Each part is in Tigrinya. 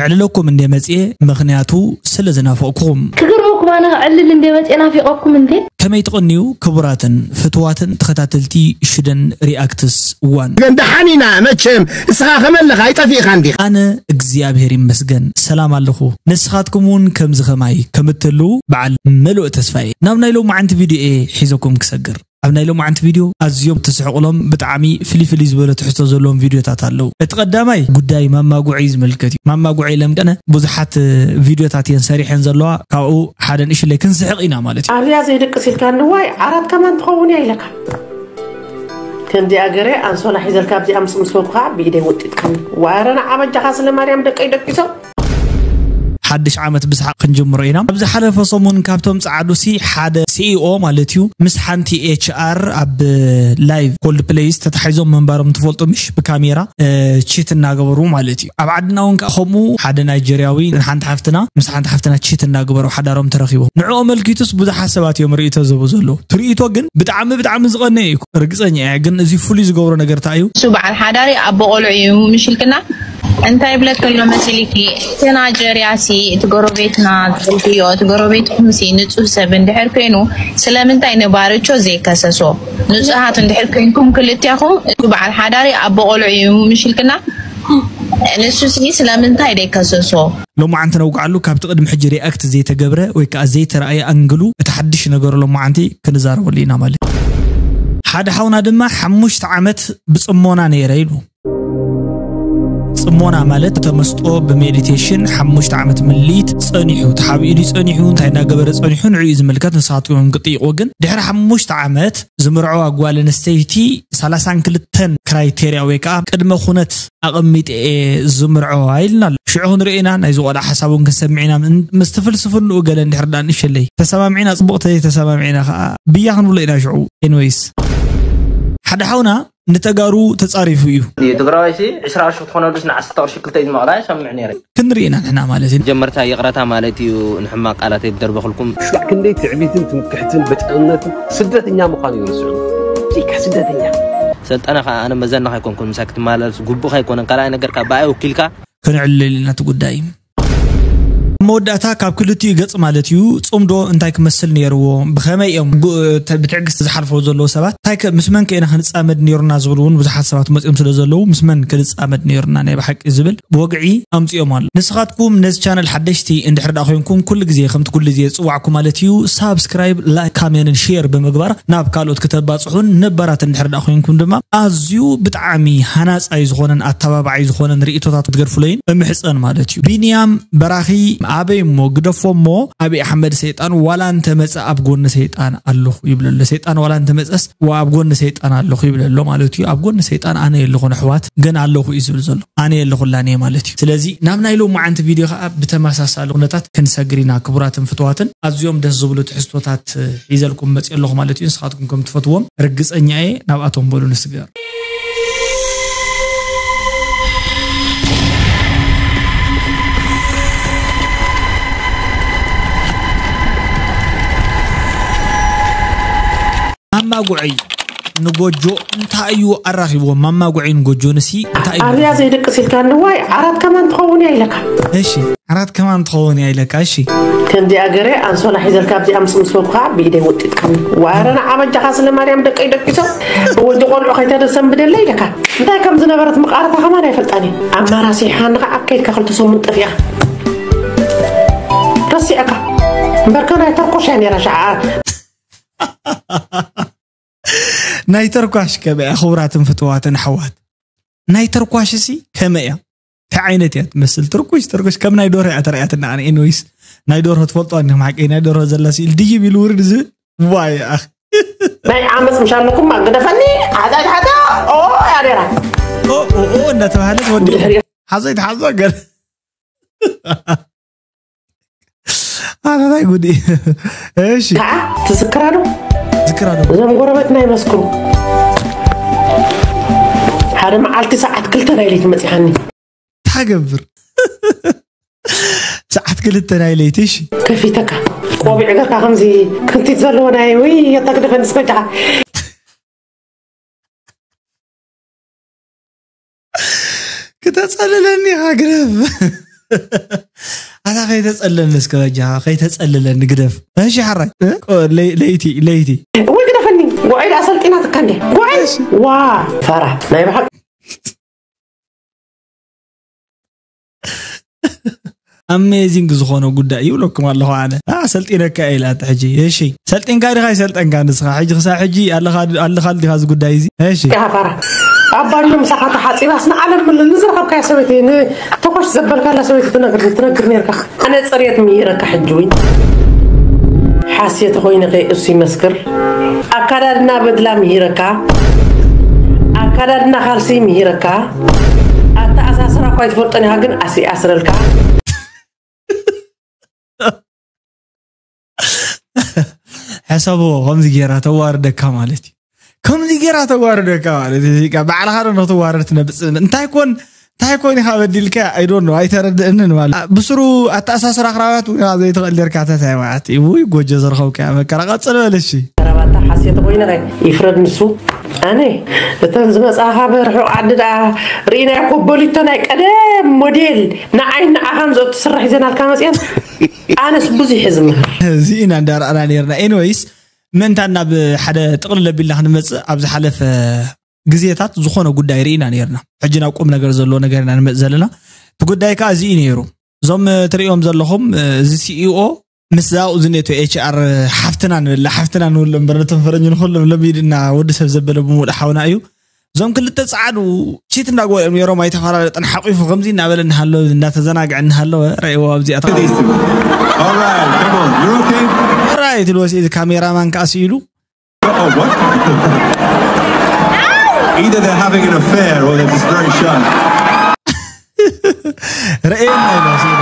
ክዕልለኩም እንደ መጽኤ፣ ምኽንያቱ ስለ ዝናፈቕኩም። ክገርመኩም ኣነ ክዕልል እንደ መጽኤ ናፊቐኩም እንደ። ከመይ ትቕንዩ ክቡራትን ፍትዋትን ተኸታተልቲ ሽደን ሪኣክትስ ዋን? ግን ደሓን ኢና መቸም፣ እስኻ ከመለኻ ኣይጠፊእኻን ዲኻ? ኣነ እግዚኣብሔር ይመስገን ሰላም ኣለኹ። ንስኻትኩም እውን ከምዚ ኸማይ ከምትህልዉ በዓል ምሉእ ተስፋ እየ። ናብ ናይ ሎማዓንቲ ቪድዮ እየ ሒዘኩም ክሰግር። ኣብ ናይ ሎማዓንቲ ቪድዮ ኣዝዮም ትስሕቑሎም ብጣዕሚ ፍልይ ፍልይ ዝበለ ትሕዝቶ ዘለዎም ቪድዮታት ኣለዉ። እቲ ቀዳማይ ጉዳይ ማማ ጉዐይ ዝምልከት እዩ። ማማ ጉዐይ ለምቀነ ብዙሓት ቪድዮታት እየን ሰሪሐን ዘለዋ። ካብኡ ሓደ ንእሽለይ ክንስሕቕ ኢና ማለት እዩ። ኣብዚኣ ዘይደቅስ ኢልካ ንዋይ ዓራት ከማን ትኸውን እያ ኢለካ። ከምዚኣ ገረ ኣንሶላ ሒዘልካ ኣብዚኣ ምስ ምስ በልኩ ከዓ ብኢደይ ወጢጥካኒ። ዋረ ንዓ በጃኻ ስለ ማርያም ደቀይ ደቂሶም። ሓድሽ ዓመት ብስሓቕ ክንጅምሮ ኢና። ኣብ ዝሓለፈ ሰሙን ካብቶም ጸዓዱሲ ሓደ ሲኢኦ ማለት እዩ ምስ ሓንቲ ኤች ኣር ኣብ ላይቭ ኮልድ ፕሌይስ ተታሒዞም ምንባሮም ትፈልጡ ምሽ? ብካሜራ እ፣ ቺት እናገበሩ ማለት እዩ። ኣብ ዓድና እውን ከዓ ከምኡ ሓደ ናይጀርያዊ ሓንቲ ሓፍትና ምስ ሓንቲ ሓፍትና ቺት እናገበሩ ሓዳሮም ተረኺቦም። ንዕኦ መልኪቱስ ብዙሓት ሰባት እዮም ርእይቶ ዝህቡ ዘለዉ። ትርኢቶ ግን ብጣዕሚ ብጣዕሚ ዝቐነ እዩ። ርግጸኛ እየ ግን እዚ ፍሉይ ዝገብሮ ነገር እንታይ እዩ? እሱ በዓል ሓዳሪ ኣቦ ቆልዑ እዩ ምሽልክና። እንታይ ይብለክ ኣሎ መሲልኪ? እቲ ናይጀርያ ሲ እቲ ጎረቤትና ትፈልጥዮ፣ እቲ ጎረቤትኩም ሲ ንጹህ ሰብ እንድሕር ኮይኑ ስለምንታይ ንባርቾ ዘይከሰሶ? ንጹሃት እንድሕር ኮይንኩም ክልቲያኹም እቲ በዓል ሓዳሪ ኣቦ ቆልዑ እዩ ምሽልክና። ንሱ ሲ ስለምንታይ ደይከሰሶ? ሎማዓንቲ ነውግዓሉ ካብቲ ቅድሚ ሕጂ ሪኣክት ዘይተገብረ ወይ ከዓ ዘይተረኣየ ኣንግሉ እቲ ሓድሽ ነገር ሎማዓንቲ ክንዛረበሉ ኢና ማለት እዩ። ሓደ ሓውና ድማ ሓሙሽተ ዓመት ብጽሞና ነይረ ኢሉ። ጽሞና ማለት ተመስጦ ብሜዲቴሽን ሓሙሽተ ዓመት ምልኢት ጸኒሑ፣ ተሓቢኡ ድዩ ጸኒሑ፣ እንታይ እናገበረ ጸኒሑ፣ ንዕኡ እዩ ዝምልከት። ንስኻትኩም እዮም ክትጥይቕዎ። ግን ድሕሪ ሓሙሽተ ዓመት ዝምርዐዋ ጓል ኣንስተይቲ ሰላሳን ክልተን ክራይቴርያ ወይ ከዓ ቅድመ ኩነት ኣቐሚጠ እየ ዝምርዐዋ ኢልና ኣሎ። ሽዑ ክንርኢ ኢና፣ ናይዚ ቆልዓ ሓሳብ እውን ክንሰምዕ ኢና። ምን-፣ ምስቲ ፍልስፍንኡ ገለ እንድሕር ደኣ ንእሸለይ ተሰማሚዕና ጽቡቕ፣ ተዘይተሰማሚዕና ከዓ ብያ ክንብሎ ኢና ሽዑ። ኤንዌይስ፣ ሓደ ሓውና ንተጋሩ ተጻሪፉ እዩ። እዩ ትግራዋይ ሲ ዕስራ ቅርሺ ክትኾነሉስ ንዓሰርተ ቅርሺ ክልተ እዩ ዝመቕላ ይሰምዕ ነይረ። ክንርኢ ኢና ንሕና ማለት እዩ። ጀመርታ ይቕረታ ማለት እዩ። ንሕማቕ ቃላት ኣይደርበኽልኩም። ክሳዕ ክንደይ ትዕቢትን ትምክሕትን በጫንነትን ስደተኛ ምዃኑ ይርስዑ። ዚካ ስደተኛ። ሰልጠነ ኸዓ ኣነ መዘና ኣይኮንኩን፣ ምሳይ ክትመላለስ ግቡእ ኣይኮነን። ካልኣይ ነገር ካብ ብኣይ ወኪልካ ክንዕልል ኢና እቲ ጉዳይ። ኣብ መወዳእታ ካብ ክልቲኡ ገጽ ማለት እዩ ጽምዶ እንታይ ክመስል ነይርዎ፣ ብኸመይ እዮም ጉ-፣ ተ-፣ ብትዕግስቲ ዝሓልፈው ዘለዉ ሰባት፣ እንታይ ከ-፣ ምስ መን ከ ኢና ክንጻመድ ነይሩና ዝብሉ እውን ብዙሓት ሰባት መጺኦም ስለ ዘለዉ፣ ምስ መን ክንጻመድ ነይሩና ናይ ብሓቂ ዝብል ወግዒ ኣምጺኦም ኣሎ። ንስኻትኩም ነዚ ቻነል ሓደሽቲ እንድሕር ደኣ ኮይንኩም፣ ኩሉ ግዜ ከምቲ ኩሉ ግዜ ዝጽዋዕኩም ማለት እዩ፣ ሳብስክራይብ፣ ላይክ፣ ካሜንትን ሼር ብምግባር ናብ ካልኦት ክተባጽሑን፣ ነባራት እንድሕር ደኣ ኮይንኩም ድማ ኣዝዩ ብጣዕሚ ሃናጻይ ዝኾነን ኣተባባዓይ ዝኾነን ርእይቶታት ክትገድፉለይን እምሕጸን ማለት እዩ። ቢንያም በራኺ ኣበይ እሞ ግደፎ እሞ፣ ኣበይ ኣሕመድ ሰይጣን ዋላ እንተመጸ ኣብ ጎኒ ሰይጣን ኣለኹ ይብለሎ። ሰይጣን ዋላ እንተመጸስ ዋ ኣብ ጎኒ ሰይጣን ኣለኹ ይብለሎ ማለት እዩ። ኣብ ጎኒ ሰይጣን ኣነ የለኹን ኣሕዋት፣ ግን ኣለኹ እዩ ዝብል ዘሎ። ኣነ የለኹላን እየ ማለት እዩ። ስለዚ ናብ ናይ ሎማዓንቲ ቪድዮ ከዓ ብተመሳሳሊ ኩነታት ክንሰግር ኢና ክቡራትን ፍትዋትን። ኣዝዮም ደስ ዝብሉ ትሕዝቶታት ሒዘልኩም መፅእ ኣለኹ ማለት እዩ። ንስኻትኩም ከም ትፈትዎም ርግፀኛ እየ። ናብኣቶም በሉ ንስገር። ማማ ጉዐይ ንጎጆ እንታይ እዩ ኣራኺብዎ? ማማ ጉዐይ ንጎጆ ንሲ እንታይ እዩ ኣብዚኣ ኣራኺብዎ? ዘይደቅስ ኢልካ ንዋይ ዓራት ከማን ትኸውን እያ ኢለካ። እሺ፣ ዓራት ከማን ትኸውን እያ ኢለካ። እሺ። ከምዚኣ ገረ ኣንሶላ ሒዘልካ ኣብዚኣ ምስ ምስ በልኩ ከዓ ብኢደይ ወጢጥካኒ። ዋረ ንዓ በጃኻ ስለ ማርያም ደቀይ ደቂሶም ወዲ ቆልዑ ከይተደሰንብደለ ኢለካ። እንታይ ከም ዝነበረት መቓረታ ከማን ኣይፈልጣን እየ። ኣማራሲሓኒ ከዓ ኣብ ከይድካ ክልተ ሰሙን ጠፊእኻ። ረሲዕካ። እምበርከ ናይ ተርኮሽ እያ ነይራ ሸዓ። ናይ ተርኳሽ ከመይ እያ ክቡራትን ፍትዋትን ኣሕዋት? ናይ ተርኳሽ ሲ ከመይ እያ? እንታይ ዓይነት እያ ትመስል? ተርኩሽ፣ ተርኩሽ ከም ናይ ዶርሆ እያ ተራእያትና። ኣነ ኤንወይስ ናይ ዶርሆ ትፈልጦ እንዲኹም ሓቀይ ናይ ዶርሆ ዘላ ስኢል ድይብ ኢሉ ውርድ ዝብል ዋይ ኣኽ። ናይ ዓመፅ ምሻ ኣለኩም ግደፈኒ። ሓዛ ሓዛ ኦ ያደራ ኦ ኦ ኦ እንዳተባሃለ ወዲ ድሕሪ ሓዛ ይትሓዞ ገር ኣታታይ ጉዲ። እሺ። ከዓ ትዝክራ ዶ? ዝክራ ዶ? እዞም ጎረበትና ይመስክሩ። ሓደ መዓልቲ ሰዓት ክልተ ናይ ለይቲ መፂኻኒ። ታገብር። ሰዓት ክልተ ናይ ለይቲ፣ እሺ። ከፊተካ ቆቢዕ ገርካ ከምዚ ክንቲት ዘለዎ ናይ ወይ የተግደፈ ንስከጃኻ። ክተጸልለኒ ኢኻ ግረብ። ኣታ ከይተጸለኒ እስከ በጃኻ፣ ከይተጸልለኒ ግደፍ። እሺ ሓራይ፣ እ? ቆ-፣ ለይ-፣ ለይቲ፣ ለይቲ። ወይ ግደፈኒ። ጉዓይ ደኣ ሰልጢናትካ እንዴ? ጉዓይ? ዋ፣ ፋራ። ናይ ብሓቂ። ኣሜዚንግ ዝኾነ ጉዳይ ይብለኩም ኣለኹ ኣነ። ኣ፣ ሰልጢነካ እየ ኢላታ ሕጂ። እሺ፣ ሰልጢንካ ዲኻ ይሰልጠንካ ንስኻ? ሕጂ ክሳብ ሕጂ ኣለኻ፣ ኣለኻሉ ዲኻ እዚ ጉዳይ እዚ? እሺ። ኢኻ ፋራ። ኣብ ባኞ ምሳኻ ተሓጺባስ ንዓለም ምሉ ንዝረኸብካያ ሰበይቲ፣ ንተኾሽ ዘበልካላ ሰበይቲ ትነግር፣ ትነግር ነርካ። ኣነ ጽሬት ምሂረካ ሕጂ እውን። ሓሴት ኾይነ ከይ እሱ ይመስክር። ኣካዳድና በድላ ምሂረካ። ኣካዳድና ካልሲ ምሂረካ። ኣተኣሳስራ እኳ ኣይትፈልጦን ኢኻ፣ ግን ኣስ-፣ ይኣስረልካ። ሕሰብዎ፣ ከምዚ ጌራ ተዋርደካ ማለት እዩ። ከምዚ ጌራ ተዋርደካ ማለት እዩ። እዚኣ ባዕልኻ ዶ ንኽትዋረድ ትነብጽ? እንታይ ኮን፣ እንታይ ኮን ኢኻ በዲልካ? I don't know፣ ኣይተረድእንን ማለት። ኣ፣ ብስሩ ኣተኣሳስራ ክራባት እውን ኢኻ ዘይትኽእል ኔርካ፣ ተታይ ማለት እዩ። ውይ፣ ጎጆ ዘርኸብካያ መከራ። ቀጽል በል እሺ። ረባታ ሓሴት ኮይነ ኸ ይፍረድ ንሱ። ኣነ እተን ዝመጻኻ ብርሑቕ ዓዲ ደኣ ርኢናዮ እኮ፣ በሊቶ ናይ ቀደም ሞዴል ንዓይ ንዓኻን ዘእቱ ስራሕ ሒዘናልካ መጽኣን። ኣነስ ብዙሕ እየ ዝምህር። እዚ ኢና እንዳረኣና ነርና። ኤኒዌይስ፣ ምእንታን ናብ ሓደ ጥቕልል ኣቢልና ክንመጽእ፣ ኣብ ዝሓለፈ ግዜታት ዝኾነ ጉዳይ ርኢና ነርና። ሕጂ ናብ ቁም ነገር ዘለዎ ነገር ኢና ንመጽእ ዘለና። እቲ ጉዳይ ከኣ እዚ እዩ ነይሩ። እዞም፣ እ፣ ትርእዮም ዘለኹም፣ እ፣ እዚ ሲኢኦ ምስ ዛኡ ዝኔቶ ኤች ኣር ሓፍትና ንብላ፣ ሓፍትና ንብሎ እምበር ነቶም ፈረንጂ ንኹሎም ለሚድና ወዲ ሰብ ዘበለ ብምሉእ ሓውና እዩ። እዞም ክልተ ጸዓዱ ቺት እንዳገበሩ እዮም ነይሮም፣ ኣይተፈላለጠን። ሓቂፉ ከምዚ እናበለ እናሃለወ፣ እንዳተዘናግዐ እናሃለወ ረእይዎ ኣብዚኣ ተቐሚጡ። All right, come on, you're okay. ራይት ኢልዎ፣ እዚ ካሜራማን ከኣ ስኢሉ Oh, what? Either they're having an affair or they're just very shy. ረእየና ኢልዎ ስኢሉ።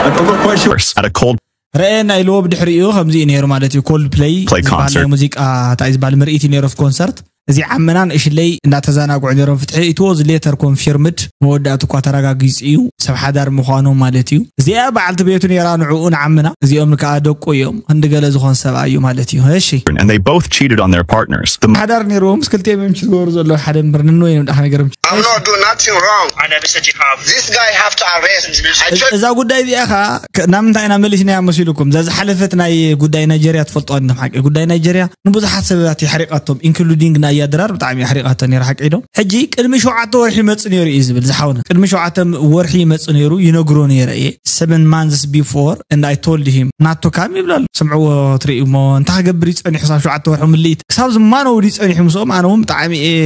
I'm not quite sure. At a cold ረእየና ኢልዎ ብድሕሪኡ ከምዚ እዩ ነይሩ ማለት እዩ። ኮልድ ፕሌይ Play ዝበሃል ናይ concert. ሙዚቃ እንታይ ዝበሃል ምርኢት እዩ ነይሩ፣ ኮንሰርት። እዚ ዓመናን እሽለይ እንዳተዘናግዑ ነይሮም። ፍትሒ ኢትዎ እዚ ሌተር ኮንፊርምድ መወዳእቱ እኳ ተረጋጊጹ እዩ፣ ሰብ ሓዳር ምዃኑ ማለት እዩ። እዚኣ በዓልቲ ቤቱ ነይራ ንዕኡ ንዓመና፣ እዚኦም ከዓ ደቁ እዮም። ክንዲ ገለ ዝኾን ሰብኣይ እዩ ማለት እዩ። እሺ። And they both cheated on their partners. The ሓዳር ነይርዎም ምስ ክልቲኦም እዮም ዝገብሩ ዘለዉ ሓደ እምበር ንንወይ እዮም ደኣ ነገሮም። I'm not doing nothing wrong. I never said you have. This guy have to arrest. I told እዛ ጉዳይ እዚኣ ኸዓ ናብ ምንታይ ኢና መሊስናያ መሲልኩም? እዛ ዝሓለፈት ናይ ጉዳይ ናይጀርያ ትፈልጦ እንድም ሓቂ ጉዳይ ናይጀርያ ንብዙሓት ሰባት የሕሪቐቶም፣ ኢንክሉዲንግ ናይ ያድራር ብጣዕሚ ኣሕሪቓቶ ነይራ ሓቂ ዶ። ሕጂ ቅድሚ ሸውዓተ ወርሒ ይመጽእ ነይሩ እዩ ዝብል ዝሓውና። ቅድሚ ሸውዓተ ወርሒ ይመጽእ ነይሩ ይነግሮ ነይረ እየ። Seven months before and I told him ናቶ ካም ይብላሉ። ስምዕዎ ትርእዩ እሞ እንታይ ክገብር እዩ ጸኒሑ ክሳብ ሸውዓተ ወርሒ ምልኢት ክሳብ ዝማነው ድዩ ጸኒሑ ምስኦም? ኣነ እውን ብጣዕሚ እየ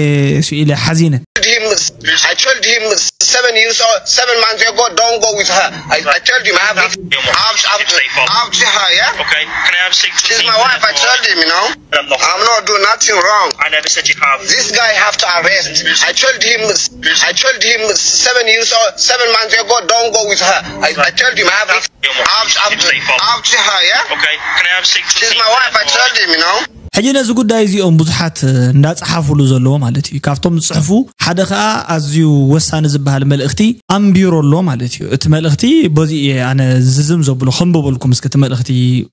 ስኢለ ሓዚነ። him. I told him seven years or seven months ago, don't go with her. I, I told him I have, I have, I have, I have to her, yeah. Okay, can I have six? She's my wife. I told him, you know. I'm not doing nothing wrong. I never said you have. This guy have to arrest. I told him, I told him seven years or seven months ago, don't go with her. I, I told him I have, I have, I have, I have to her, yeah. Okay, can I have six? She's my wife. I told him, you know. ሕጂ ነዚ ጉዳይ እዚኦም ብዙሓት እንዳጸሓፉሉ ዘለዎ ማለት እዩ። ካብቶም ዝጽሕፉ ሓደ ኸኣ ኣዝዩ ወሳኒ ዝበሃል መልእኽቲ ኣንቢሩ ኣሎ ማለት እዩ። እቲ መልእኽቲ በዚ እየ ኣነ ዝዝም ዘብሎ፣ ከንብበልኩም እስከ እቲ መልእኽቲ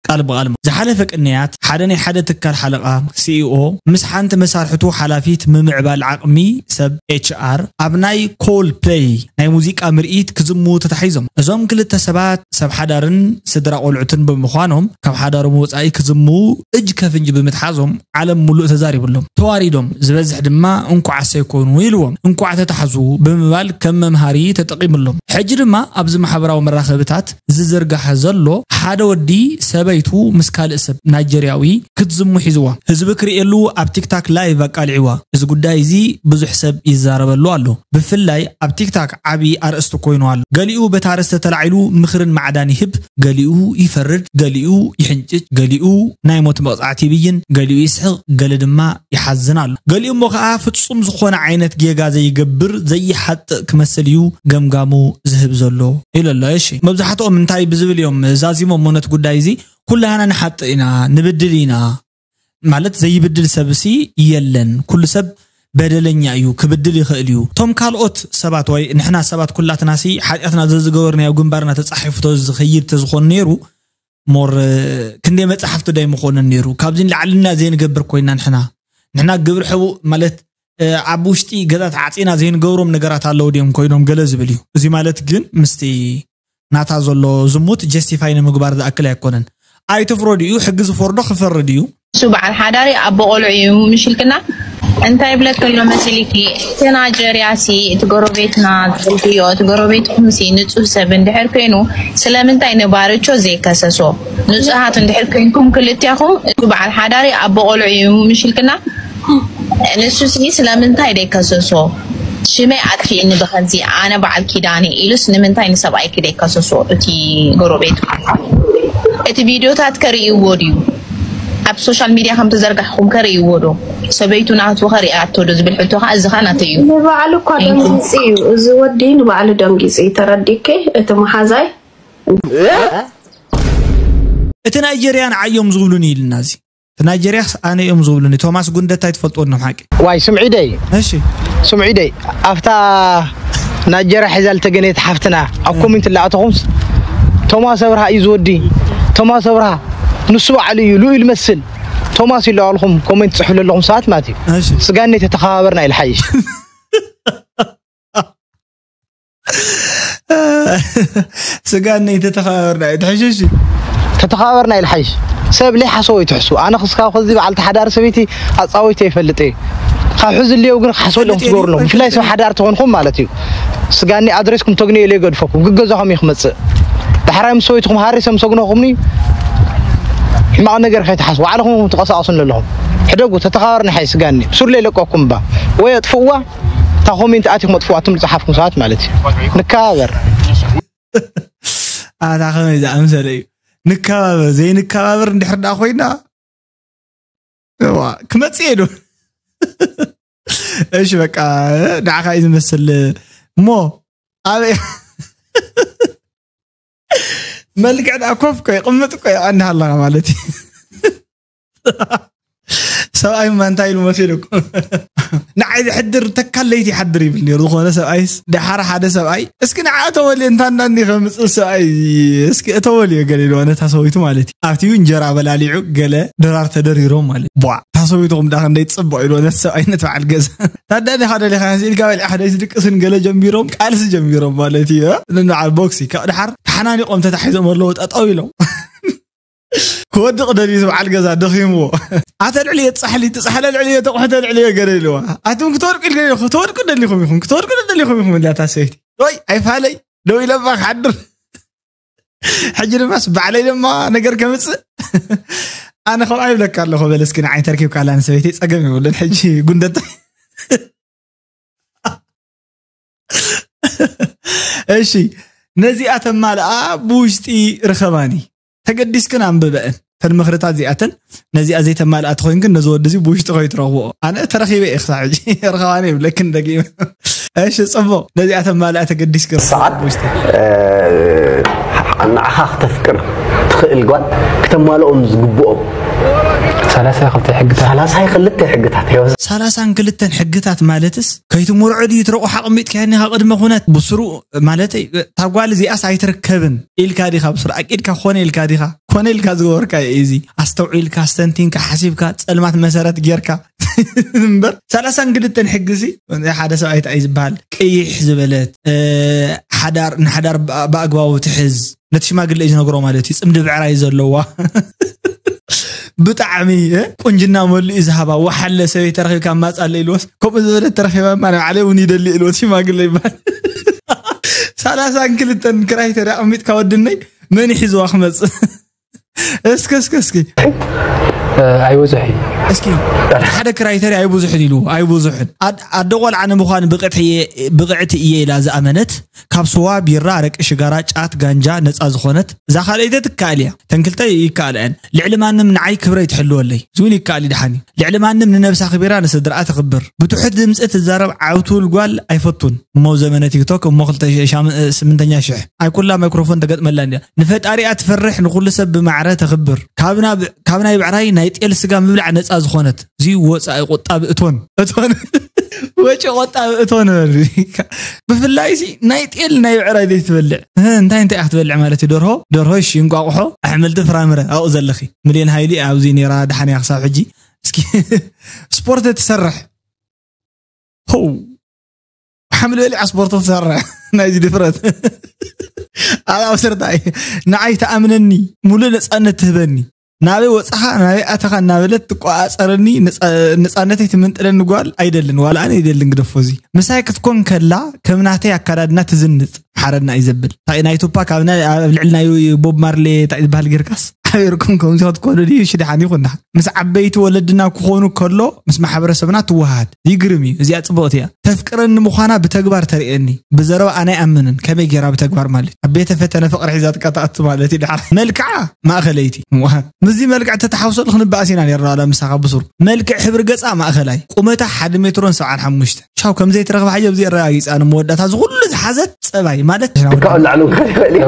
ቃል ብቓል። ዝሓለፈ ቅንያት ሓደ ናይ ሓደ ትካል ሓለቓ፣ ሲኢኦ፣ ምስ ሓንቲ መሳርሕቱ ሓላፊት ምምዕባል ዓቕሚ ሰብ፣ ኤች ኣር፣ ኣብ ናይ ኮል ፕሌይ ናይ ሙዚቃ ምርኢት ክዝምዉ ተታሒዞም። እዞም ክልተ ሰባት ሰብ ሓዳርን ስድራ ቆልዑትን ብምዃኖም ካብ ሓዳሮም ወጻኢ ክዝምዉ እጅ ከፍንጅ ብምትሓዞም ዓለም ሙሉእ ተዛሪብሎም። ተዋሪዶም፣ ዝበዝሕ ድማ እንኳዕ ኣሰይኮኑ ኢልዎም። እንኳዕ ተታሕዙ ብምባል ከም መምሃሪ ተጠቂምሎም። ሕጂ ድማ ኣብዚ ማሕበራዊ መራኸብታት ዝዝርጋሕ ዘሎ ሓደ ወዲ ሰበይቱ ምስ ካልእ ሰብ ናይጀርያዊ ክትዝሙ ሒዝዋ። ህዝቢ ክርእየሉ ኣብ ቲክታክ ላይቭ ኣቃሊዕዋ። እዚ ጉዳይ እዚ ብዙሕ ሰብ ይዛረበሉ ኣሎ። ብፍላይ ኣብ ቲክታክ ዓቢ ኣርእስቲ ኮይኑ ኣሎ። ገሊኡ በታ ኣርእስቲ ተላዒሉ ምኽርን ማዕዳን ይህብ፣ ገሊኡ ይፈርድ፣ ገሊኡ ይሕንጭጭ፣ ገሊኡ ናይ ሞት መቕጻዕቲ ይብይን፣ ገሊኡ ይስሕቕ፣ ገለ ድማ ይሓዝን ኣሎ። ገሊኡ እሞ ኸኣ ፍጹም ዝኾነ ዓይነት ጌጋ ዘይገብር ዘይሓጥእ ክመስል እዩ ገምጋሙ ዝህብ ዘሎ ኢሉ ኣሎ። እሺ፣ መብዛሕትኦም እንታይ ብዝብል እዮም ዛዚሞም ነቲ ጉዳይ እዚ? ኩላህና ንሓጥእ ኢና፣ ንብድል ኢና፣ ማለት ዘይብድል ሰብሲ የለን። ኩሉ ሰብ በደለኛ እዩ፣ ክብድል ይኽእል እዩ። እቶም ካልኦት ሰባት ወይ ንሕና ሰባት ኩላትናሲ ሓጢኣትና ዘዝገበርናዮ ግንባርና ተጻሒፉ ተዝኸይድ ተዝኾን ነይሩ፣ ሞር ክንደይ መጽሓፍቲ ዶ ኣይምኾነን ነይሩ? ካብዚ ንላዕልና ዘይንገብር ኮይና ንሕና፣ ንሕና ግብሪ ሕቡእ ማለት ኣብ ውሽጢ ገዛ ተዓፂና ዘይንገብሮም ነገራት ኣለዉ ድዮም ኮይኖም ገለ ዝብል እዩ። እዚ ማለት ግን ምስቲ ናታ ዘሎ ዝሙት ጀስቲፋይ ንምግባር ዝኣክል ኣይኮነን። ኣይትፍረዱ እዩ፣ ሕጊ ዝፈርዶ ክፈርድ እዩ። እሱ በዓል ሓዳሪ ኣቦ ቆልዑ እዩ ምሽልክና። እንታይ ብለክ ከሎ መሲልኪ፣ እቲ ናጀርያ ሲ እቲ ጎረቤትና ትፈልጥዮ፣ እቲ ጎረቤትኩም ሲ ንጹህ ሰብ እንድሕር ኮይኑ ስለምንታይ ንባርቾ ዘይከሰሶ? ንጹሃት እንድሕር ኮይንኩም ክልቲያኹም፣ እቲ በዓል ሓዳሪ ኣቦ ቆልዑ እዩ ምሽልክና። ንሱ ሲ ስለምንታይ ደይከሰሶ? ሽመይ ኣጥፊእኒ ብኸምዚ ኣነ በዓል ኪዳነ ኢሉስ ንምንታይ ንሰብኣይኪ ደይከሰሶ? እቲ ጎረቤት እቲ ቪድዮታት ከርእይዎ ድዩ? ኣብ ሶሻል ሚድያ ከም ተዘርጋሕኩም ከርእይዎ ዶ? ሰበይቱ ናቱ ከርእያቶ ዶ ዝብል ሕቶ ከዓ እዚ ከዓ ናተይ እዩ። ንባዕሉ እኳ ደንጊፂ እዩ። እዚ ወዲ ንባዕሉ ደንጊፂ እዩ። ተረዲከ እቲ መሓዛይ እቲ ናይጀርያን ዓዮም ዝብሉን ኢልና እዚ እቲ ናይጀርያስ ኣነ እዮም ዝብሉኒ። ቶማስ ጉንደት ኣይትፈልጥዎ ኖም ሓቂ። ዋይ ስምዒደይ። እሺ። ስምዒደይ። ኣፍታ ናጀራ ሒዛ ልተገነየት ሓፍትና ኣብ ኮሜንት ላኣተኹምስ ቶማስ ኣብርሃ እዩ ዝወዲ። ቶማስ ኣብርሃ ንሱ ባዕሉ እዩ ልኡ ይመስል። ቶማስ ኢሉ ኣልኹም ኮሜንት ጽሕፍ ለለኹም ሰባት ማለት እዩ። እሺ። ስጋኔ ተተኸባበርና ኢልሓይሽ። ስጋነይ ተተኸባበርና እዩ ትሕሽሽ። ተተኸባበርና ኢልሓይሽ። ሰብ ለይ ሓሰቦ ይትሕሱ። ኣነ ክስካብ ከዚ በዓልቲ ሓዳር ሰበይቲ ኣጻወይተ ይፈልጥ እየ። ካብ ሕዚ ልየው ግን ክሓስበሎም ትገብርሎም። ብፍላይ ሰብ ሓዳር ተኾንኩም ማለት እዩ። ስጋኒ ኣድሬስኩም ተግንዮ ኢለ ይገድፈኩም። ግገዛኹም እዩ ክመጽእ። ዳሕራይ ምስ ሰበይትኹም ሃሪሰ ምስ ኣግነኹምኒ ሕማቕ ነገር ከይትሓስቡ። ባዕልኹም ትቐሳቐሱ ኣለኹም። ሕደጉ ተተኸባበርና ሓይ ስጋኒ። ብሱር ለይ ለቀኩም እባ። ወይ ኣጥፍእዋ። እታ ኮሜንት ኣቲኹም ኣጥፍዋ፣ ኣቱም ዝጸሓፍኩም ሰባት ማለት እዩ። ንከባበር። ኣታ ከመይ ዝኣምሰለ እዩ። ንከባበር ዘይንከባበር እንድሕር ደኣ ኮይና እዋ ክመጽእ እየ ዶ? እሺ በቃ ንዓኻ እዩ ዝመስል እሞ ኣበይ መልክዕ ደኣ ኮፍ እኮ ይቕምጥ እኮ ይቐንህ ኣለኻ ማለት እዩ። ሰብኣይ ማ እንታይ ኢሉ መሲሉኩም? ንዓይ ዝሕድር ተካል ለይቲ ይሓድር ይብል ነይሩ። ዝኾነ ሰብኣይስ ደሓር ሓደ ሰብኣይ እስኪ ንዓ እተወልየ እንታ እንዳ እንዲ ከምፅእ ሰብኣይ እስኪ እተወልዮ ገለ ኢልዎ ነታ ሰበይቱ ማለት እዩ። ኣብቲ እንጀራ በላሊዑ ገለ ድራር ተደሪሮም ማለት ቧ እታ ሰበይቱ ኹም ዳ ክንደይ ትፅብቕ ኢልዎ ነቲ ሰብኣይ ነቲ በዓል ገዛ ታዳ ዲኻ ደሊኻ ስኢልካ በሊዕካ ደይ ትድቅስን ገለ ጀሚሮም ቃልሲ ጀሚሮም ማለት እዩ። ንንዓ ቦክሲ ካብ ድሓር ተሓናኒቖም ተታሒዞም ኣለዉ ጠጠው ኢሎም ክወድቕ ደልዩ በዓል ገዛ ደኺምዎ ኣተ ልዕልዮ ጻሕሊ ትጻሕለ ልዕልዮ ተቑሕተ ልዕልዮ ገለ ኢልዋ ኣቱም ክትወድቁ ኢልገ ክትወድቁ ደሊኹም ኢኹም ክትወድቁ ደሊኹም ኢኹም እንዳታ ሰይቲ ወይ ኣይፋለይ ደው ኢለባ ክሓድር ሕጂ ድማስ ባዕለይ ድማ ነገር ከምጽእ ኣነ ከምኣ ይብለካ ኣለኹ በለ እስኪ ንዓይ ተርኪብካ ኣላ ንሰበይቲ ጸገም ይብሉን ሕጂ ጉንደታ እሺ ነዚኣ ተማልኣ ብውሽጢ ርኸባኒ ተገዲስክን ኣንብበአን ተን ምኽርታት እዚኣተን ነዚኣ ዘይተማልኣ ተኮይንክን ነዚ ወዲ እዚ ብውሽጢ ከይትረኽብኦ ኣነ ተረኺበ እየ ክሳብ ሕጂ ርኸባኒ ይብለክን ደጊመ እሺ ጽቡቕ ነዚኣ ተማልኣ ተገዲስክን ሰዓት ብውሽጢ ንዓኻ ክተፍቅር ትኽእል ጓል ክተማልኦም ዝግብኦም ሰላሳ ክልተ ሕግታት ሰላሳ ክልተ ሕግታት ህይወት ሰላሳን ክልተን ሕግታት ማለትስ ከይትምርዖ ድዩ ትረቑ ሓቕሚጥካያ እኒኻ ቅድመ ኩነት ብስሩ ማለተይ እታ ጓል እዚኣስ ኣይትርከብን ኢልካ ዲኻ ብስሩ ኣቂድካ ኮነ ኢልካ ዲኻ ኮነ ኢልካ ዝገበርካዮ እዩ እዚ ኣስተውዒልካ ኣስተንቲንካ ሓሲብካ ጸልማት መሰረት ጌርካ እምበር ሰላሳን ክልተን ሕጊ እዚ ሓደ ሰብኣይ እንታይ እዩ ዝበሃል ቅይሕ ዝበለት ሓዳር ንሓዳር ብኣግባቡ ትሕዝ ነቲ ሽማግለ እዩ ዝነግሮ ማለት እዩ ጽምዲ ብዕራይ ዘለዋ ብጣዕሚ ቁንጅና መሉ እዩ ዝሃባ ወሓለ ሰበይቲ ተረኺብካ ማፃለ ኢልዎስ ከምኡ ዝበለት ተረኺባ ማ ንባዕለይ እውን ይደሊ ኢልዎ ሽማግለ ይበሃል ሰላሳን ክልተን ክራይተርያ ኣቐሚጥካ ወድነይ መን ይሒዝዋ ክመፅእ እስኪ እስኪ እስኪ ኣይበዝሕ እዩ እስኪ ሓደ ክራይተርያ ኣይብዙሕን ኢሉ ኣይብዙሕን ኣደ ቆልዓ ንምዃን ብቕዕቲ እየ ኢላ ዝኣመነት ካብ ስዋ፣ ቢራ፣ ኣረቂ፣ ሽጋራ፣ ጫት፣ ጋንጃ ነጻ ዝኾነት እዛ ካልኣይቲ ትከኣል እያ። ተን ክልተ ይከኣላ እየን። ልዕሊ ማንም ንዓይ ክብረይ ትሕልወለይ። እዚ እውን ይከኣል እዩ ደሓን እዩ። ልዕሊ ማንም ንነብሳ ኣኽቢራ ንስድርኣ ተኽብር። ብትሑት ድምጺ ትዛረብ ዓውትብል ጓል ኣይፈቱን። እሞ ዘመነ ቲክቶክ እሞ ክልተ ሺሕ ስምንተኛ ሽሕ ኣይ ኩላ ማይክሮፎን ተገጥመላ እንድያ። ንፈጣሪኣ ትፈርሕ ንኹሉ ሰብ ብማዕረ ተኽብር። ካብ ናብ ካብ ናይ ብዕራይ ናይ ጤል ስጋ ምብላዕ ነጻ ዝኾነት እዚ ወጻኢ ቆጣቢ እቶን እቶን ወጪ ቆጣቢ እቶን በል ብፍላይ ሲ ናይ ጤል ናይ ብዕራይ ዘይትበልዕ እንታይ እንታይ ክትበልዕ ማለት እዩ ደርሆ ደርሆ እሺ እንቋቑሖ ኣሕምልቲ ፍራምረ ኣብኡ ዘለኺ ሚልዮን ሃይሊ ኣብዚ ነራ ደሓን እያ ክሳብ ሕጂ እስኪ ስፖርት ትሰርሕ ሆው ሓምሊ በሊዓ ስፖርት ክትሰርሕ ናይዚ ድፍረት ኣላ ስርታ ንዓይ ተኣምነኒ፣ ሙሉእ ነፃነት ትህበኒ። ናበይ ወፃኻ ናበይ ኣተኻ እናበለት ትቆፃፀረኒ፣ ነፃ- ነፃነተይ ትምንጥለኒ ጓል ኣይደልን። ዋላ ኣነ ኣይደልን ግደፎ። እዚ ምሳይ ክትኮን ከላ ከም ናተይ ኣካዳድና ትዝንጥ ሓረና እዩ ዘብል። እንታይ ናይ ቱፓክ ኣብ ናይ- ኣብ ልዕሊ ናይ ቦብ ማርሌ እንታይ ዝበሃል ጌርካስ ሓቢርኩም ከምዚ ክትኮኑ ድዩ? ሽድሓን ይኹን ደሓን ምስ ዓበይቲ ወለድና ክኾኑ ከሎ ምስ ማሕበረሰብና ትወሃሃድ ይግርም እዩ። እዚኣ ፅብቕቲ እያ። ተፍቅረኒ ምዃና ብተግባር ተርእየኒ። ብዘረባ ኣነ ኣይኣምንን። ከመይ ጌራ ብተግባር ማለት ኣብ ቤተ ፈተነ ፍቕሪ ሒዛትካ ትኣቱ ማለት እዩ። ደሓር መልክዓ ማእኸለይቲ። እዋ፣ ምስዚ መልክዕ ተተሓውሰሉ ክንበኣስ ኢና ነርና። ዋላ ምሳኻ ብሱሩ መልክዕ ሕብሪ ገፃ ማእኸላይ ቁመታ ሓደ ሜትሮን ሰብዓን ሓሙሽተ ሻው ከም ዘይትረኽባ ሕጂ ኣብዚ ኣረጋጊፃ ንመወዳእታ እዚ ኩሉ ዝሓዘት ፀባይ ማለት ካብ ላዕሊ ክኸድ ይኽእል እዩ።